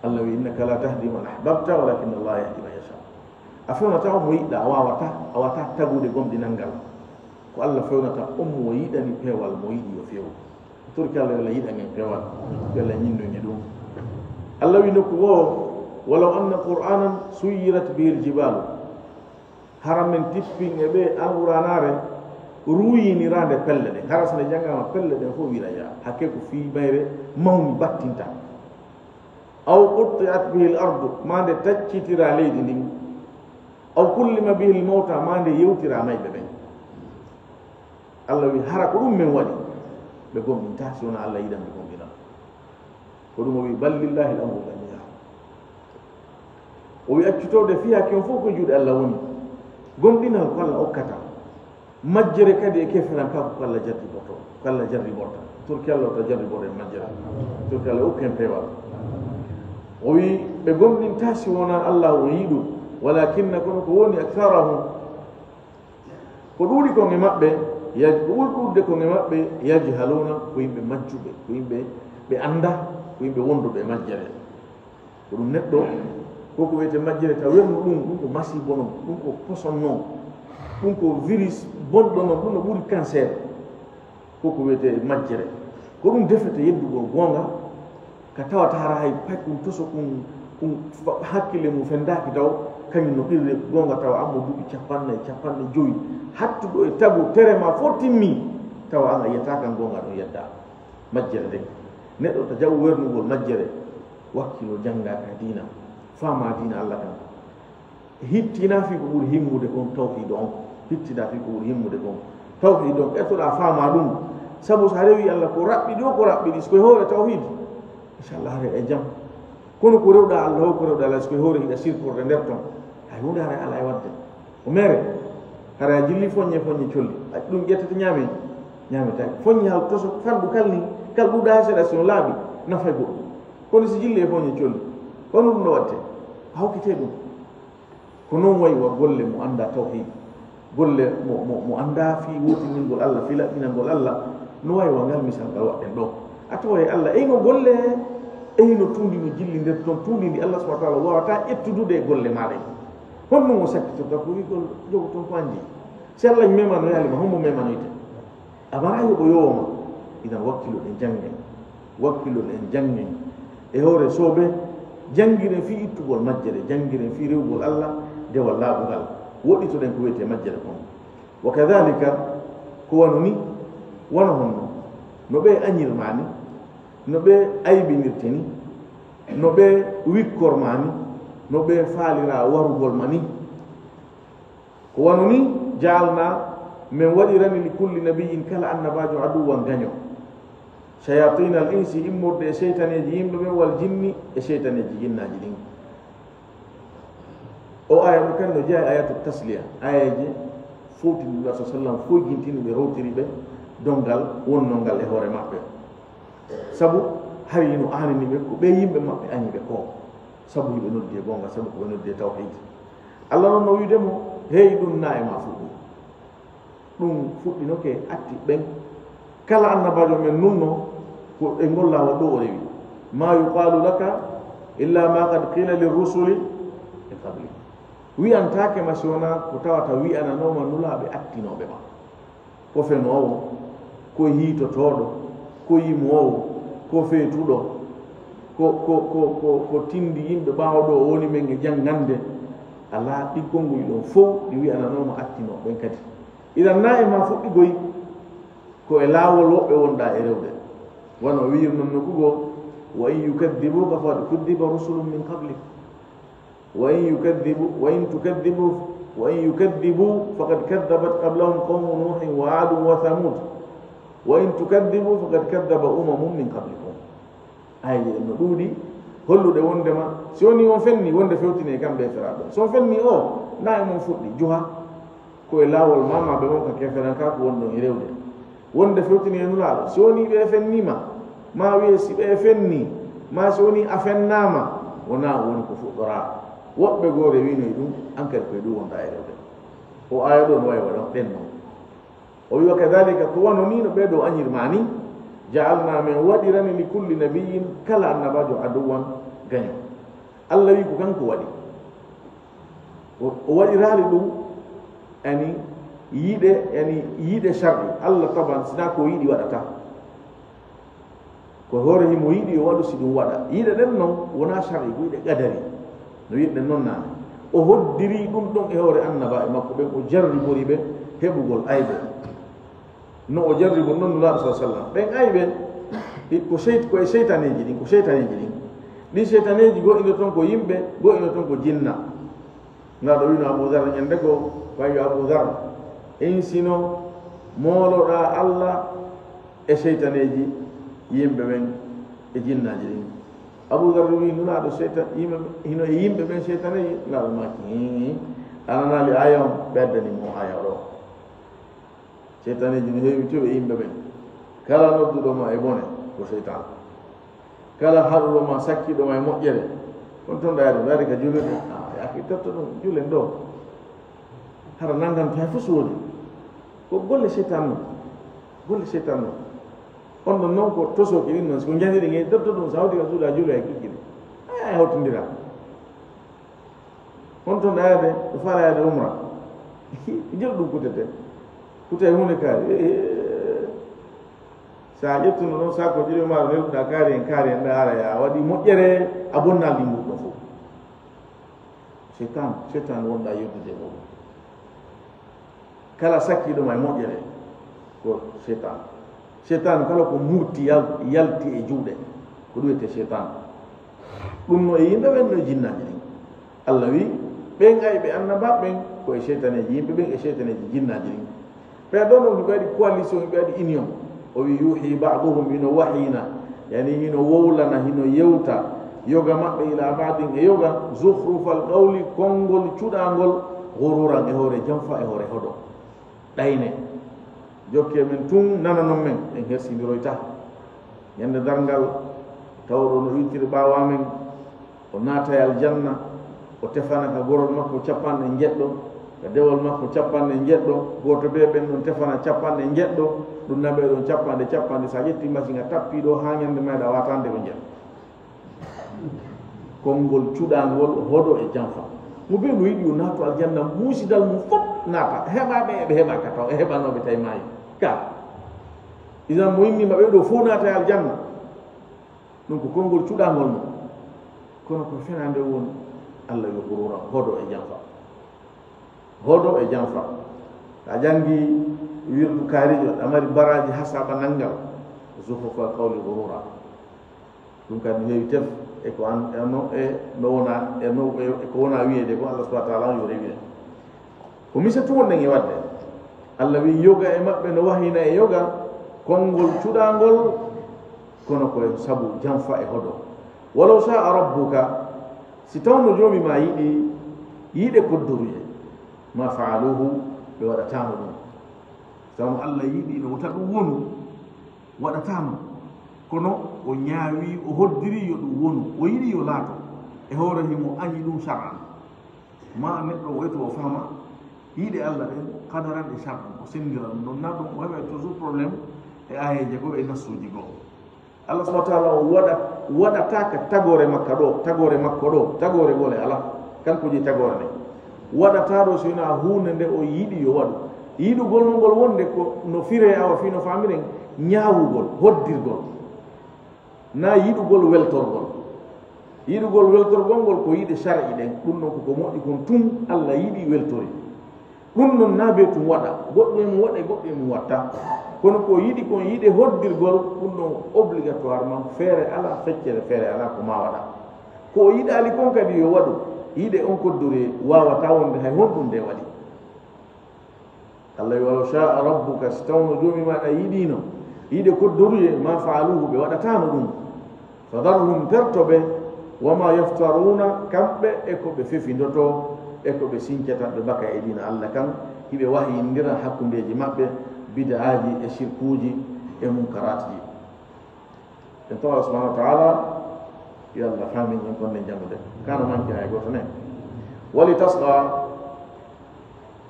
Allah wi, "Innaka la tahdi man ahbabta, walakinna Allaha yahdi man yasha." A fewnata on mo yiɗɗa, a waawata, a waawata tagude gomɗinal ngal. Ko Allah fewnata on mo yiɗani peewal, mo yiɗi yo feewu. Torki Allah, yo Allah yiɗan en peewal, yo Allah ñinnu en e ɗum. Allah wi nokku goo, "Walaw anna Qur'anan suyyirat bihil jibalu." Hara men tippin e ɓe Alqur'aanaare ruuyiniraande pelle ɗen. Hara si nde janngaama pelle ɗen fof wiira yaa. Hakke ko fii mayre mawni battinta. "Aw qutti'at bihil ardu," maa nde taccitira leydi ndin. "Aw kullima bihil mawta," maa nde yewtira mayɓe ɓen. Allah wi, "Hara ko ɗum men waɗi?" Ɓe gomɗintaa si wonaa Allah yiɗan ɓe gomɗinal. Ko ɗum o wi, "Bal lillahi al-amru jami'a." O wi, "Accitorde fii hakke on fof ko e juuɗe Allah woni. Gomɗinal ko Allah okkata. Majjere kadi e keeferankaaku ko Allah jarriborto, ko Allah jarriborta." Torki Allah o ta jarribor en majjere. Torki Allah okku en peewal. O wi, "Ɓe gomɗintaa si wonaa Allah o yiɗu. Walakinna, kono ko woni, aktharahum, Ko ɗuuɗi kon e maɓɓe, yaj-, ko ɓuri ɗuuɗde kon e maɓɓe, yajhaluuna, ko yimɓe majjuɓe, ko yimɓe ɓe anndaa, ko yimɓe wonduɓe e majjere. Ko ɗum neɗɗo, ko ko wiyetee majjere, taw wernu ɗum, ɗum ko masiibo non, ɗum ko poson non, ɗum ko virus bonɗo non, ɗum no ɓuri cancer. Ko ko wiyetee majjere. Ko ɗum defete yeddugol goonga, ka tawata hara hay pay ɗum toso ɗum, ɗum fa-, hakkille mum fenndaaki taw, kañum no ɓirde goonga tawa ammo duuɓi capanɗe, capanɗe jowi, hattuɗo e tagu tere ma fof timmi, tawa an a yiyata kan goonga ɗum yedda. Majjere nden. Neɗɗo ta jaɓu wernugol majjere, wakkilo jannga ka diina, faama diina Allah kan. Hittina fii ko ɓuri himmude kon, tawhiid on. Hittina fii ko ɓuri himmude kon, tawhiid on. Etoɗaa faama ɗum. Sabu so a rewi Allah ko raɓɓiɗi o, ko raɓɓiɗi, so ko e hoore tawhiid, inchallah, haray e jam. Kono ko rewɗaa Allah o, ko rewɗaa Allah, so ko e hoore hiɗa sirkorde nder ton, hay huunde haray alaa e waɗde. O mere, haray a jilli foññe, foññe colli. A ɗum ƴettata ñaame, ñaametaake. Foññe hal toso fanɗu kalni, kal ɗuuɗaa seeɗa si no laaɓi, nafay goɗɗum. Kono si jilli e foññe colli, kono ɗum no waɗte? A hokkitee ɗum. Ko noon wayi wa golle mo anndaa tawhiid, golle mo, mo, mo anndaa fii wootiningol Allah, fii laɓɓinangol Allah, no wayi wa ngal misal ngal waɗɗen ɗoo. A taway Allah, eyno golle, eyno tuundi no jilli nder toon, tuundi ndi Allah subhanahu wa taala waawataa ƴettudude e golle maaɗa ɗen. Honno mo sakkitorta ko wi'gol jogo toon ko anndi? Si Allah memano yaali ma, hombo memanoyte? A maraa yoɓoyoowo ma. Idan wakkiloɗen janngen, wakkiloɗen janngen e hoore soobe, janngiren fii ittugol majjere, janngiren fii rewugol Allah dewal laaɓungal, woɗɗitoɗen ko wiyetee majjere kon. Wa kadhalika, ko wano ni, wano honno, no ɓe añir ma ni, no ɓe aybinirte ni, no ɓe wikkor ma ni, no ɓe faalira warugol ma ni. Ko wano ni, jaalna, men waɗirani li kulli nabiyyin, kala annabaajo, aduwwan gaño. Shayaatiina al insi, immorde e seytaneeji yimɓe ɓen, wal jinni, e seytaneeji jinnaaji ɗin. O aaya ɗo kan no jeyaa e ayatu tasliya, aayeeje fowtini Nulaaɗo sallam, foyjintini ɓe, rowtiri ɓe donngal wonnoo ngal e hoore maɓɓe. Sabu hari no aanini ɓe ko ɓe yimɓe maɓɓe añi ɓe ko. Sabu hiɓe noddi e goonga, sabu ko ɓe noddi e tawhiid. Allah noon no wi'ude mo, hey, ɗum na e ma fuɗɗi. Ɗum fuɗɗinoke atti ɓen. Kala annabaajo men nunno, ko e ngol laawol ɗo o rewi. Ma yuqalu laka illa ma qad qila lirrusuli min qabli. Wi'antaake ma si wonaa ko tawata wi'ananooma nulaaɓe attinooɓe ma. Ko fenoowo, ko hiitotooɗo, ko yimoowo, ko feetuɗo, ko, ko, ko, ko, ko tindi yimɓe ɓaawo ɗo o woni men e janngande. Alaa ɗi konnguɗi ɗon fow ɗi wi'ananooma attinoo ɓen kadi. Idan na e ma fuɗɗigoy ko e laawol woɓɓe wonɗaa e rewde. Wano o wi'irnoo nokku goo, wa in yukaddibuka faqad kuddiba rusulun min qablik. Wa in yukaddibu, wa in tukaddibu, wa in yukaddibu faqad kaddabat qablahum qawmu Nuhin wa Adun wa Thamud. Wa in tukaddibu faqad kaddaba umamun min qablikum. Aayaaje ɗen no ɗuuɗi hollude wondema si wonii on fenni, wonde fewtini e kamɓe e feraaɓe. Si on fenni o, na e mon fuɗɗi, juha. Ko e laawol maamaaɓe mon ka keeferankaaku wonɗon e rewde. Wonde fewtini e Nulaaɗo, si wonii ɓe fenniima, maa wi'e si ɓe fennii, maa si wonii a fennaama, wonaa woni ko fuɗɗoraa. Woɓɓe goo rewinoyi ɗum, an kadi ko e ɗum wonɗaa e rewde. O aaya ɗoo no wayi waɗa ɗen non. O wi'i, wa kadhalika, ko wano nii no ɓee ɗoo añir maa nii, ja'alnaa, men waɗirani li kulli nabiyyin, kala annabaajo, aduwwan, gaño. Allah wi'i ko kanko waɗi. O, o waɗiraali ɗum, yani, yiɗe, yani, yiɗe shar'i. Allah taban, sinaa ko yiɗi waɗata. Ko hoore himo yiɗi yo waɗu si ɗum waɗa. Yiɗe ɗen non, wonaa shar'i, ko yiɗe qadari. No yiɗen non naane. O hoddirii ɗum ɗon e hoore annabaaɓe makko ɓen, o jarribori ɓe heɓugol ayɓe. No o jarribo non Nulaaɗo, sallallahu alaihi wasallam. Ɓen ayɓe, i-, ko seyt-, ko e seytaneeji ɗin, ko seytaneeji ɗin. Ɗin seytaneeji, goo ino ton ko yimɓe, goo ino ton ko jinna. Nulaaɗo wi'no Abu Dharr ñande goo, ko yo Abu Dharr, insino mooloɗaa Allah e seytaneeji yimɓe ɓen e jinnaaji ɗin. Abu Dharr wi'i, Nulaaɗo, seyta-, yimɓe, hino e yimɓe ɓen seytaneeji? Nulaaɗo maaki, hii, a nanaali aaya on? Ɓe addani mo aaya ɗoo. Seytaneeji no heewi tew e yimɓe ɓen. Kala nodduɗo ma e bone, ko seytaan. Kala haɗuɗo ma, sakkiɗo ma e moƴƴere, on ton ɗaari, ɗaari ka juulirde. Ah, yaaki, totto ɗum, juulen ɗoo. Hara nanngam to hay fof so woni. Ko golle seytaan non. Golle seytaan non. On ɗon non ko tosooki ɗin non, si ko njahiri nge, dotto ɗum, so hawti ka suuɗa juula e kikkiri. Aya hawtindira. On ton ɗayade, o faala yaade umra. Jel ɗum kutete. Kuta e huunde kaari. Eh, eh, eh. Sa ƴettuno ɗon saako jiɗo maaro, newɗa kaari en, kaari en, ɗa ara ya, a waɗi moƴƴere, a bonnal ɗi mbuɗɗo fof. Seytaan, seytaan wonɗa yeddude e muɗum. Kala sakkiiɗo ma e moƴƴere, ko seytaan. Seytaan kala ko murti yal-, yalti e juuɗe, ko ɗum wiyetee seytaan. Ɗum no e yimɓe ɓen, no e jinnaaji ɗin. Allah wi, ɓen ayɓe annabaaɓe ɓen, ko e seytaneeji yimɓe ɓen, e seytaneeji jinnaaji ɗin. Ɓe ɗon on, ɓe waɗi coalition, ɓe waɗi union. O wi, "Yuhi ba'duhum", ino wahina. Yani, hino wowlana, hino yewta. Yoga maɓɓe ila ba'din e yoga. Zukhrufal qawli, konngol cuɗaangol. Ghururan, e hoore janfa, e hoore hodo. Ɗayne. Jokke men tun, nananon men, en hersindiroyta. Ñande darngal, tawɗo no iwtiri ɓaawo amen. O naata e aljanna, o tefana ka gorol makko capanɗe njeɗɗo, ka dewol makko capanɗe njeɗɗo, gooto bee ɓen ɗon tefana capanɗe njeɗɗo, ɗum naɓe ɗon capanɗe, capanɗe. So a ƴetti machine a tappi ɗo haa ñande mayɗa, a waatande ko njeɗɗo. Konngol cuɗaangol hodo e janfa. Mo bee no yiɗi yo naatu aljanna, muusidal mum fof naata, heɓaaɓe eɓe heɓa ka taw, e heɓanooɓe tawi maayi. Ka. Idan mo inni maɓɓe ɗo fof naata e aljanna. Ɗum ko konngol cuɗaangol mo. Kono ko fenaande woni, Allah yo ghururan, hodo e janfa. Hodo e janfa. A janngi wirdu kaarijo, a mari baraaji haa saaɓa nanngal. Zukhrufal qawli ghurura. Ɗum kadi no heewi tef e ko an, e no, e no wona, e no, e ko wona wiyeede ko Allah subhanahu wa ta'ala on yo rewire. Ko misal tun wonɗen e waɗde. Allah wi yoga e maɓɓe no wahina e yoga, konngol cuɗaangol, kono ko e sabu janfa e hodo. Walaw sha'a rabbuka, si tawno Joomi ma yiɗi, yiɗe koddoruye, ma fa'aluhu, ɓe waɗataano ɗum. Si tawno Allah yiɗi no wota ɗum wonu, waɗataano. Kono o ñaawi, o hoddiri yo ɗum wonu, o yiɗi yo laato. E hoore himo añi ɗum shar'an. Ma neɗɗo woyto o faama yiɗe Allah ɗen, qadaran e shar'an, o sendira ɗum ɗon, na ɗum o heɓa toujours problème e aayeeje goo e nassuuji goo. Allah subhanahu wa ta'ala o waɗa, waɗata ka tagoore makka ɗo, tagoore makko ɗo, tagoore gole alaa. Kanko jeyi tagoore nde. Waɗata ɗo si wonaa huunde nde o yiɗi yo waɗu. Yiɗugol mum ngol wonde ko no firee awa fii no faamiren ñaawugol, hoddirgol. Na yiɗugol weltorgol. Yiɗugol weltorgol ngol ko yiɗe shar'i ɗen. Ɗum ɗon ko ko moƴƴi kon tun Allah yiɗi weltori. Ɗum non na be tun waɗa. Goɗɗum e mum waɗa e goɗɗum e mum watta. Kono ko yiɗi kon yiɗe hoddirgol, ɗum ɗon obligatoirement feere alaa, feccere feere alaa ko ma waɗa. Ko o yiɗaali kon kadi yo waɗu. Yiɗe on koddoree waawata wonde hay honɗum nde waɗi. Allah wi, "Walaw sha'a rabbuka", si tawno Joomi maaɗa yiɗiino, yiɗe koddoruye, "ma fa'aluhu", ɓe waɗataano ɗum. "Fadharhum", perto ɓe, "wa ma yaftaruna", kamɓe e ko ɓe fefindotoo, e ko ɓe sincata, ɓe mbaka e diina Allah kan, hiɓe wahiyindira hakkundeeji maɓɓe, bid'aaji e shirkuuji e munkaraatji. En tawa Allah subhanahu wa ta'ala, yo Allah faamin en kon nden janngude. Kano manki hay gooto nen. Wali tasqa,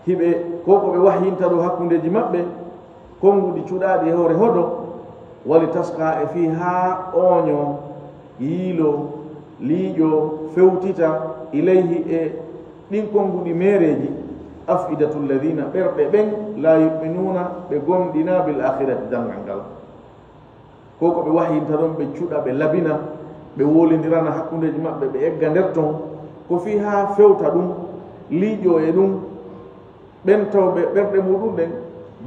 hiɓe, ko ko ɓe wahyinta ɗo hakkundeeji maɓɓe, konnguɗi cuɗaaɗi e hoore hodo, wali tasqa e fii haa ooño, yiilo, liiƴo, fewtita, ilayhi e ɗin konnguɗi meereeji, afidatu alladhina, ɓerɗe ɓen, la yu'minuna, ɓe gomɗina bil akhirati, darngal ngal. Ko ko ɓe wahyinta ɗon, ɓe cuɗa, ɓe labina, ɓe wolindirana hakkundeeji maɓɓe, ɓe egga nder ton, ko fii haa fewta ɗum, liiƴo e ɗum, ɓen tawɓe ɓerɗe muɗum ɗen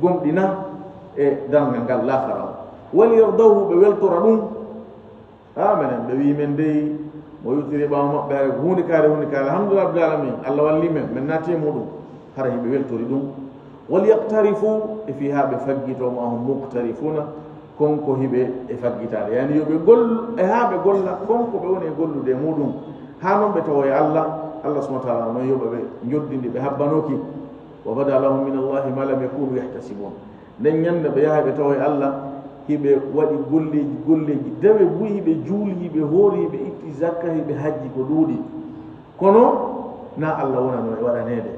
gomɗina e darngal ngal laakara on. Wal yardawhu, ɓe weltora ɗum. Haa menen, ɓe wi'i men dey, mo yotiri ɓaawo maɓɓe, hara ko huunde kaare, huunde kaare. Alhamdulillah rabbil alamin, Allah walli men, men naati e muɗum. Hara hiɓe weltori ɗum. Wal yaqtarifu, e fii haa ɓe faggito, ma hum muqtarifuna, kon ko hiɓe e faggitaade. Yani yo ɓe gol-, e haa ɓe golla kon ko ɓe woni e gollude e muɗum. Haa non ɓe tawoya Allah, Allah subhanahu wa ta'ala non yoɓa ɓe njoɓdi ndi ɓe habbanooki. Wa bada lahum min Allahi ma lam yakunu yahtasibun. Nden ñande ɓe yaha ɓe tawoya Allah, hiɓe waɗi golleeji, golleeji dewe buy, hiɓe juuli, hiɓe hoori, hiɓe itti zakka, hiɓe hajji ko ɗuuɗi. Kono na Allah wonano e waɗaneede.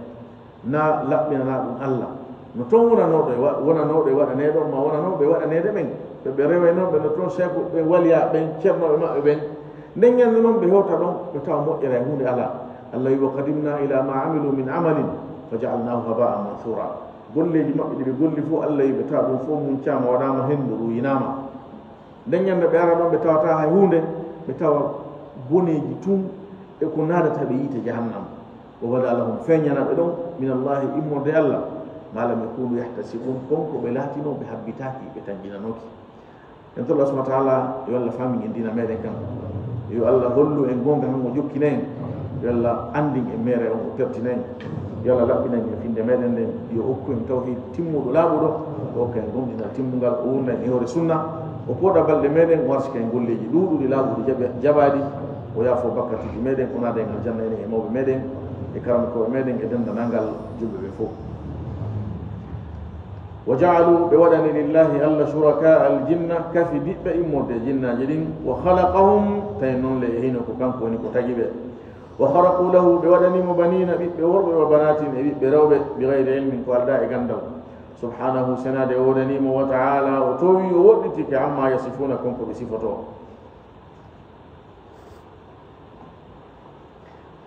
Na laɓɓinanaa ɗum Allah. No toon wonanooɗo e wa-, wonanooɗo e waɗaneeɗo, ma wonanooɓe e waɗaneede ɓen, ɓe, ɓe rewaynooɓe no toon seeku ɓen, waliyaa ɓen, ceernooɓe maɓɓe ɓen. Nden ñande noon ɓe hewta ɗon, ɓe tawa moƴƴere e huunde alaa. Allah wi, "Wa qadimna ila ma amilu min amalin, fa ja'alnahu haba'an mansura." Golleeji maɓɓe ɗi ɓe golli fof, Allah wi, ɓe tawa ɗum fof muncaama, waɗaama henndu, ɗum yinaama. Nden ñande ɓe ara ɗon, ɓe tawata hay huunde, ɓe tawa boneeji tun e ko naadata ɓe yiite jahannam. Wa bada lahum, feeñana ɓe ɗon, min Allahi, immorde Allah, ma lam yakunu yahtasibun, kon ko ɓe laatinoo ɓe habbitaaki, ɓe tanƴinanooki. En toro Allah subhanahu wa ta'ala, yo Allah famin en diina meɗen kan. Yo Allah hollu en goonga han o jokkina en. Yo Allah anndin en meere on o tertina en. Yo Allah laɓɓinan en finde meɗen nden. Yo okku en tawhid timmuɗo laaɓuɗo. O okka en gomɗinal timmungal, o wurna en e hoore sunna. O pooɗa balɗe meɗen, o arsika en golleeji ɗuuɗuɗi laaɓuɗi jaɓe-, jaɓaaɗi. O yaafo bakkatuuji meɗen, o naada en aljanna enen e mawɓe meɗen, e karamokooɓe meɗen, e denndanangal julɓe ɓe fof. Wa ja'alu, ɓe waɗani, lillahi, Allah, shuraka al jinna, kafidiɓɓe immorde e jinnaaji ɗin, wa khalaqahum, tawi noon le e hino ko kanko woni ko tagi ɓe. Wa kharaqu lahu, ɓe waɗani mo banina, ɓiɓɓe worɓe, wa banatin, e ɓiɓɓe rewɓe, bi ghayri ilmin, ko aldaa e ganndal. Subhanahu, senaade o wonani mo, wa ta'ala, o toowi, o woɗɗitike, amma yasifuna, kon ko ɓe sifotoo.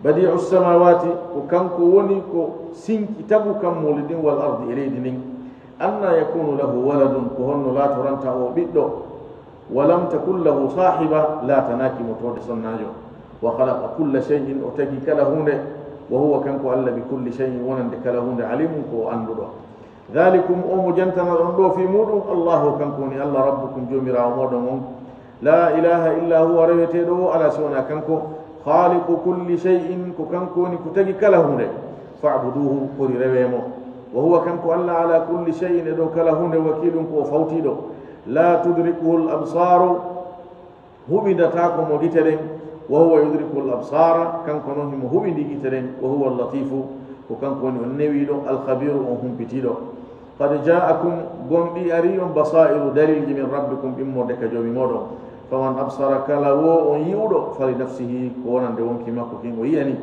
Badi'u samawati, ko kanko woni ko sinki tagu kammuuli ɗin, wal ardi, e leydi ndin. Anna yakunu lahu waladun, ko honno laatoranta o ɓiɗɗo? Wa lam takun lahu sahiba, laatanaaki mo toode sonnaajo. Wa khalaqa kulla shay'in, o tagi kala huunde. Wa huwa, kanko Allah, bi kulli shay'in, wonande kala huunde, alimun, ko o annduɗo. Dhalikum, o mo jantanaɗon ɗoo fii muuɗum, Allahu, kanko woni Allah, rabbukum, joomiraawo mooɗon on. La ilaha illa huwa, reweteeɗo o alaa si wonaa kanko. Khaliqu kulli shay'in, ko kanko woni ko tagi kala huunde. Fa'buduhu, kori rewee mo. Wa huwa, kanko Allah, ala kulli shay'in, e dow kala huunde, wakiilun, ko o fawtiiɗo. La tudrikuhul absaru, huɓindataako mo gite ɗen. Wa huwa yudrikul absara, kanko noon himo huɓindi gite ɗen. Wa huwa latifu, ko kanko woni on newiiɗo, alkhabiru, on humpitiiɗo. Qad ja'akum, gomɗii arii on, basairu, daliilji, min rabbikum, immorde ka Joomi mooɗon. Faman absara, kala woo on yi'uɗo, fali nafsihi, ko wonande wonkii makko kin o yi'ani.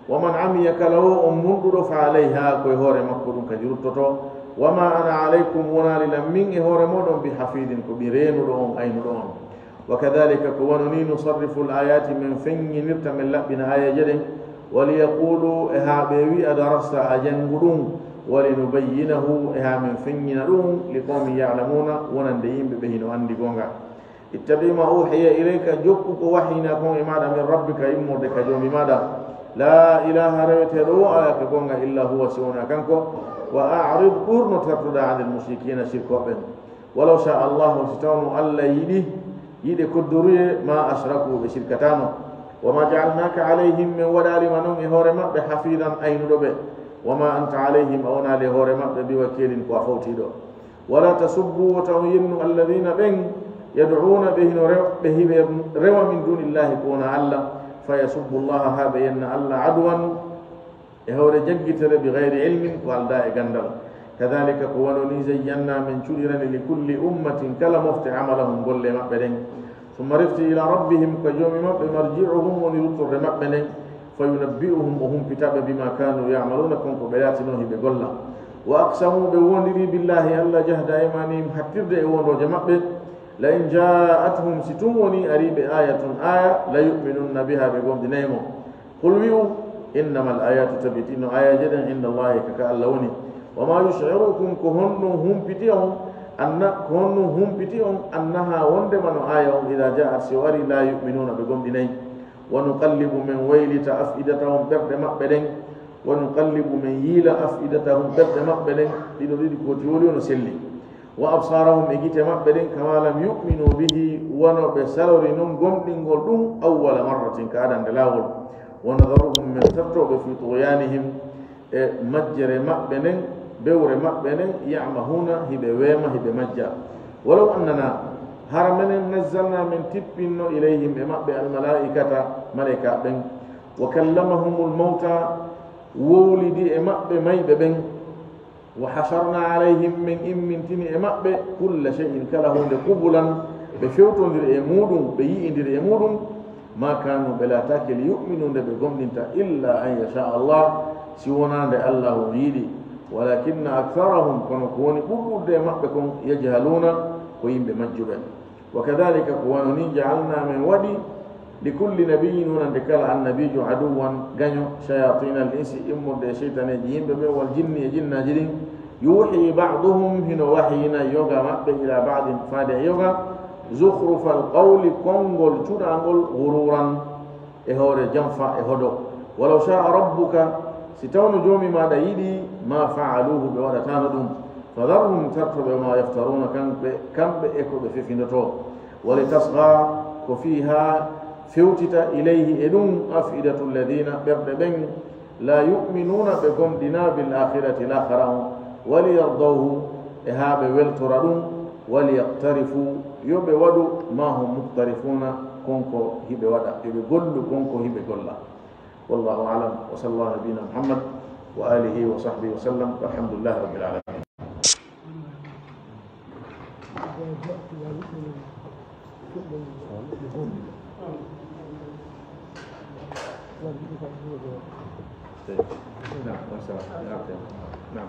Wa man amiya, kala woo on munɗuɗo, fa alayha, ko e hoore makko ɗum kadi ruttotoo. Wa ma ana alaykum, wonaali lan min e hoore mooɗon, bi hafidin, ko mi reenuɗo on, aynuɗo on. Wa kadhalika, ko wano nii, nusarrifu l-ayati, men feŋŋinirta, men laɓɓina aayeeje ɗen, wa liyaqulu, e haa ɓe wi'a, darasta, a janngu ɗum, wa linubayyinahu, e haa men feŋŋina ɗum, li qawmin ya'lamuna, wonande yimɓe ɓe hino anndi goonga. Ittabi ma uhiya ilayka, jokku ko wahyinaa kon e maaɗa, min rabbika, immorde ka Joomi maaɗa. La ilaha, reweteeɗo woo alaa ka goonga, illa huwa, si wonaa kanko. Wa a'rid, ɓurno tertuɗaa, anil mushrikina, sirkooɓe ɓen. Walaw sha Allahu, si tawno Allah yiɗi, yiɗe koddoruye, ma ashraku, ɓe sirkataano. Wa ma ja'alnaka alayhim, men waɗaali ma non e hoore maɓɓe, hafidan, aynuɗo ɓe. Wa ma anta alayhim, a wonaali e hoore maɓɓe, bi wakilin, ko a fawtiiɗo. Wala tasubbu, wota on yennu, alladhina, ɓen, yad'una, ɓe hino rew-, ɓe hiɓe rewa, min dunillahi, ko wonaa Allah, fa yasubbu Allaha, haa ɓe yenna Allah, adwan, e hoore jaggitere, bi ghayri ilmin, ko aldaa e ganndal. Kadhalika, ko wano nii, zayyanna, men cuɗirani, li kulli ummatin, kala mofte, amalahum, golle maɓɓe ɗen. Summa refti ila rabbihim, ka Joomi maɓɓe, marji'uhum, woni ruttorde maɓɓe nden, fa yunabbi'uhum, o humpita ɓe, bima kanu ya'maluna, kon ko ɓe laatinoo hiɓe golla. Wa aqsamu, ɓe woondirii, billahi, Allah, jahda aymanihim, hattirde e woondooje maɓɓe. La in ja'athum, si tun wonii arii ɓe, ayatun, aya, la yu'minunna biha, ɓe gomɗinay mo. Qul, wi'u, innamal ayatu, tabitinno aayeeje ɗen, inda Allahi, ka ka Allah woni. Wa ma yush'irukum, ko honɗum humpiti on, anna, ko honɗum humpiti on, annaha, wondema no aaya on, idha ja'at, si o ari, la yu'minuna, ɓe gomɗinay. Wa nuqallibu, men waylita, af'idatahum, ɓerɗe maɓɓe ɗen. Wa nuqallibu, men yiila, af'idatahum, ɓerɗe maɓɓe ɗen, ɗiɗo ɗiɗi ko woti woli no selli. Wa absarahum, e gite maɓɓe ɗen, kama lam yu'minu bihi, wano ɓe salori non gomɗingol ɗum, awwala marratin, ka adannde laawol. Wa nadharuhum, men tertoo ɓe, fi tughyanihim, e majjere maɓɓe nden, bewre maɓɓe nden, ya'mahuna, hiɓe weema, hiɓe majja. Walaw annana, hara menen, nazzalna, men tippinno, ilayhim, e maɓɓe, almalaikata, malaika ɓen, wa kallamahumul mawta, wowlidi e maɓɓe mayɓe ɓen, wa hasharna alayhim, men immintini e maɓɓe, kulla shay'in, kala huunde, qubulan, ɓe fewtondiri e muuɗum, ɓe yi'indiri e muuɗum, ma kanu, ɓe laataake, li yu'minu, nde ɓe gomɗinta, illa an yasha Allah, si wonaa nde Allahu yiɗi. Walakinna aktharahum, kono ko woni ɓurɗude e maɓɓe kon, yajhaluuna, ko yimɓe majjuɓe. Wa kadhalika, ko wano ni, ja'alna, men waɗi, li kulli nabiyyin, wonande kala annabiijo, aduwwan, gaño, shayatina al insi, immorde e seytaneeji yimɓe ɓe, wal jinni, e jinnaaji ɗin, yuuhi ba'duhum, hino wahiyina yoga maɓɓe, ila ba'din, faade e yoga, zukhrufal qawli, konngol cuɗaangol, ghururan, e hoore janfa e hodo. Walaw sha'a rabbuka, si tawno Joomi maaɗa yiɗi, ma fa'aluhu, ɓe waɗataano ɗum. Fadharhum, tarto ɓe, wa ma yaftaruna, kamɓe, kamɓe e ko ɓe fefindotoo. Walitasgha, ko fii haa fewtita, ilayhi, e ɗum, af'idatu alladhina, ɓerɗe ɓen, la yu'minuna, ɓe gomɗinaa, bil akhirati, laakhara on, waliyardawhu, e haa ɓe weltora ɗum, waliyaqtarifu, yo ɓe waɗu, ma hum muqtarifuna, kon ko hiɓe waɗa, yo ɓe gollu kon ko hiɓe golla. Wallahu a'lam, wa sallallahu ala nabiyyina Muhammad wa alihi wa sahbihi wa sallam, walhamdulillahi rabbil alamin. Naam, masha Allah. Naam.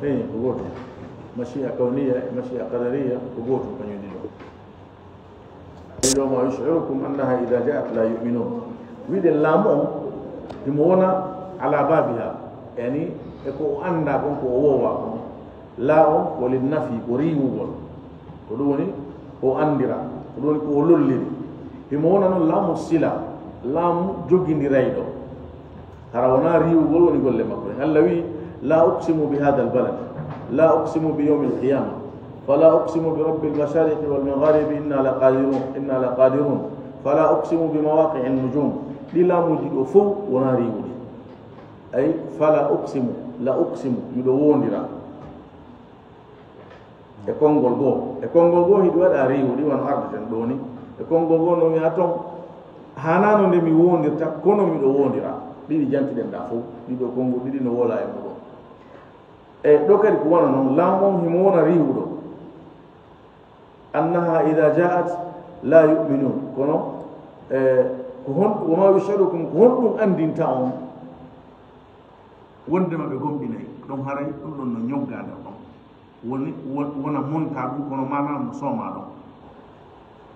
Eyi, ko gootum. Mashi'a kawniya e mashi'a qadariya ko gootum, kañum ɗiɗo. Ɗiɗo, ma yush'irukum annaha idha ja'at la yu'minun. Wiɗen laamu on, himo wona ala babiha, yani e ko o annda kon, ko o woowa kon. La on ko lin nafi, ko riiwugol. Ko ɗum woni ko o anndira, ko ɗum woni ko o lolliri. Himo wona noon laamu sila, laamu jogindirayɗo. Hara wonaa riiwugol woni golle makko ɗen. Allah wi'i, "La uqsimu bi hadha al-balad, la uqsimu bi yawmi al-qiyama, fala uqsimu bi rabbil mashariqi wal magharibi inna la qadirun, inna la qadirun, fala uqsimu bi mawaqi'in nujum." Ɗi laamuuji ɗo fof wonaa riiwuɗi. Ay, fala uqsimu, la uqsimu, miɗo woondira. E konngol goo, e konngol goo hiɗi waɗa riiwuɗi, wano ardeten ɗoo ni. E konngol goo no wi'a ton, haanaano nde mi woondirta, kono miɗo woondira. Ɗiɗi jantiɗen ɗaa fof, ɗiɗo konngol ɗiɗi no woola e muɗum. E ɗoo kadi ko wano non, laamu on himo wona riiwuɗo. Annaha idha ja'at la yu'minun. Kono, e, ko hon, wa ma yush'irukum, ko honɗum anndinta on wondema ɓe gomɗinay? Ɗon haray, ɗum ɗon no ñoggaa nder ɗon. Woni, won-, wona monta ɗum, kono maana no sooma ɗon.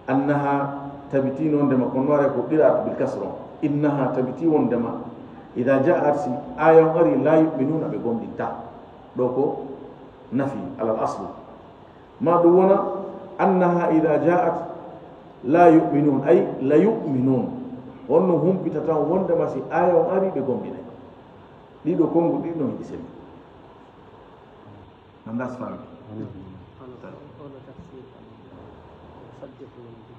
Annaha, tabiti wondema, kono no waɗa ko qira'at bil kasra. Innaha, tabiti wondema, idha ja'at, si aaya on ari, la yu'minuna, ɓe gomɗinta. Ɗo ko nafi, alal aslu. Ma ɗum wona, annaha idha ja'at, la yu'minun, ay, la yu'minun. Honno humpitata wondema si aaya on ari, ɓe gomɗinay? Ɗiɗo konnguɗi ɗiɗi no hiɗi semi. Nandas faami. Hono, hono tafsir kan. Subject woni ɗum.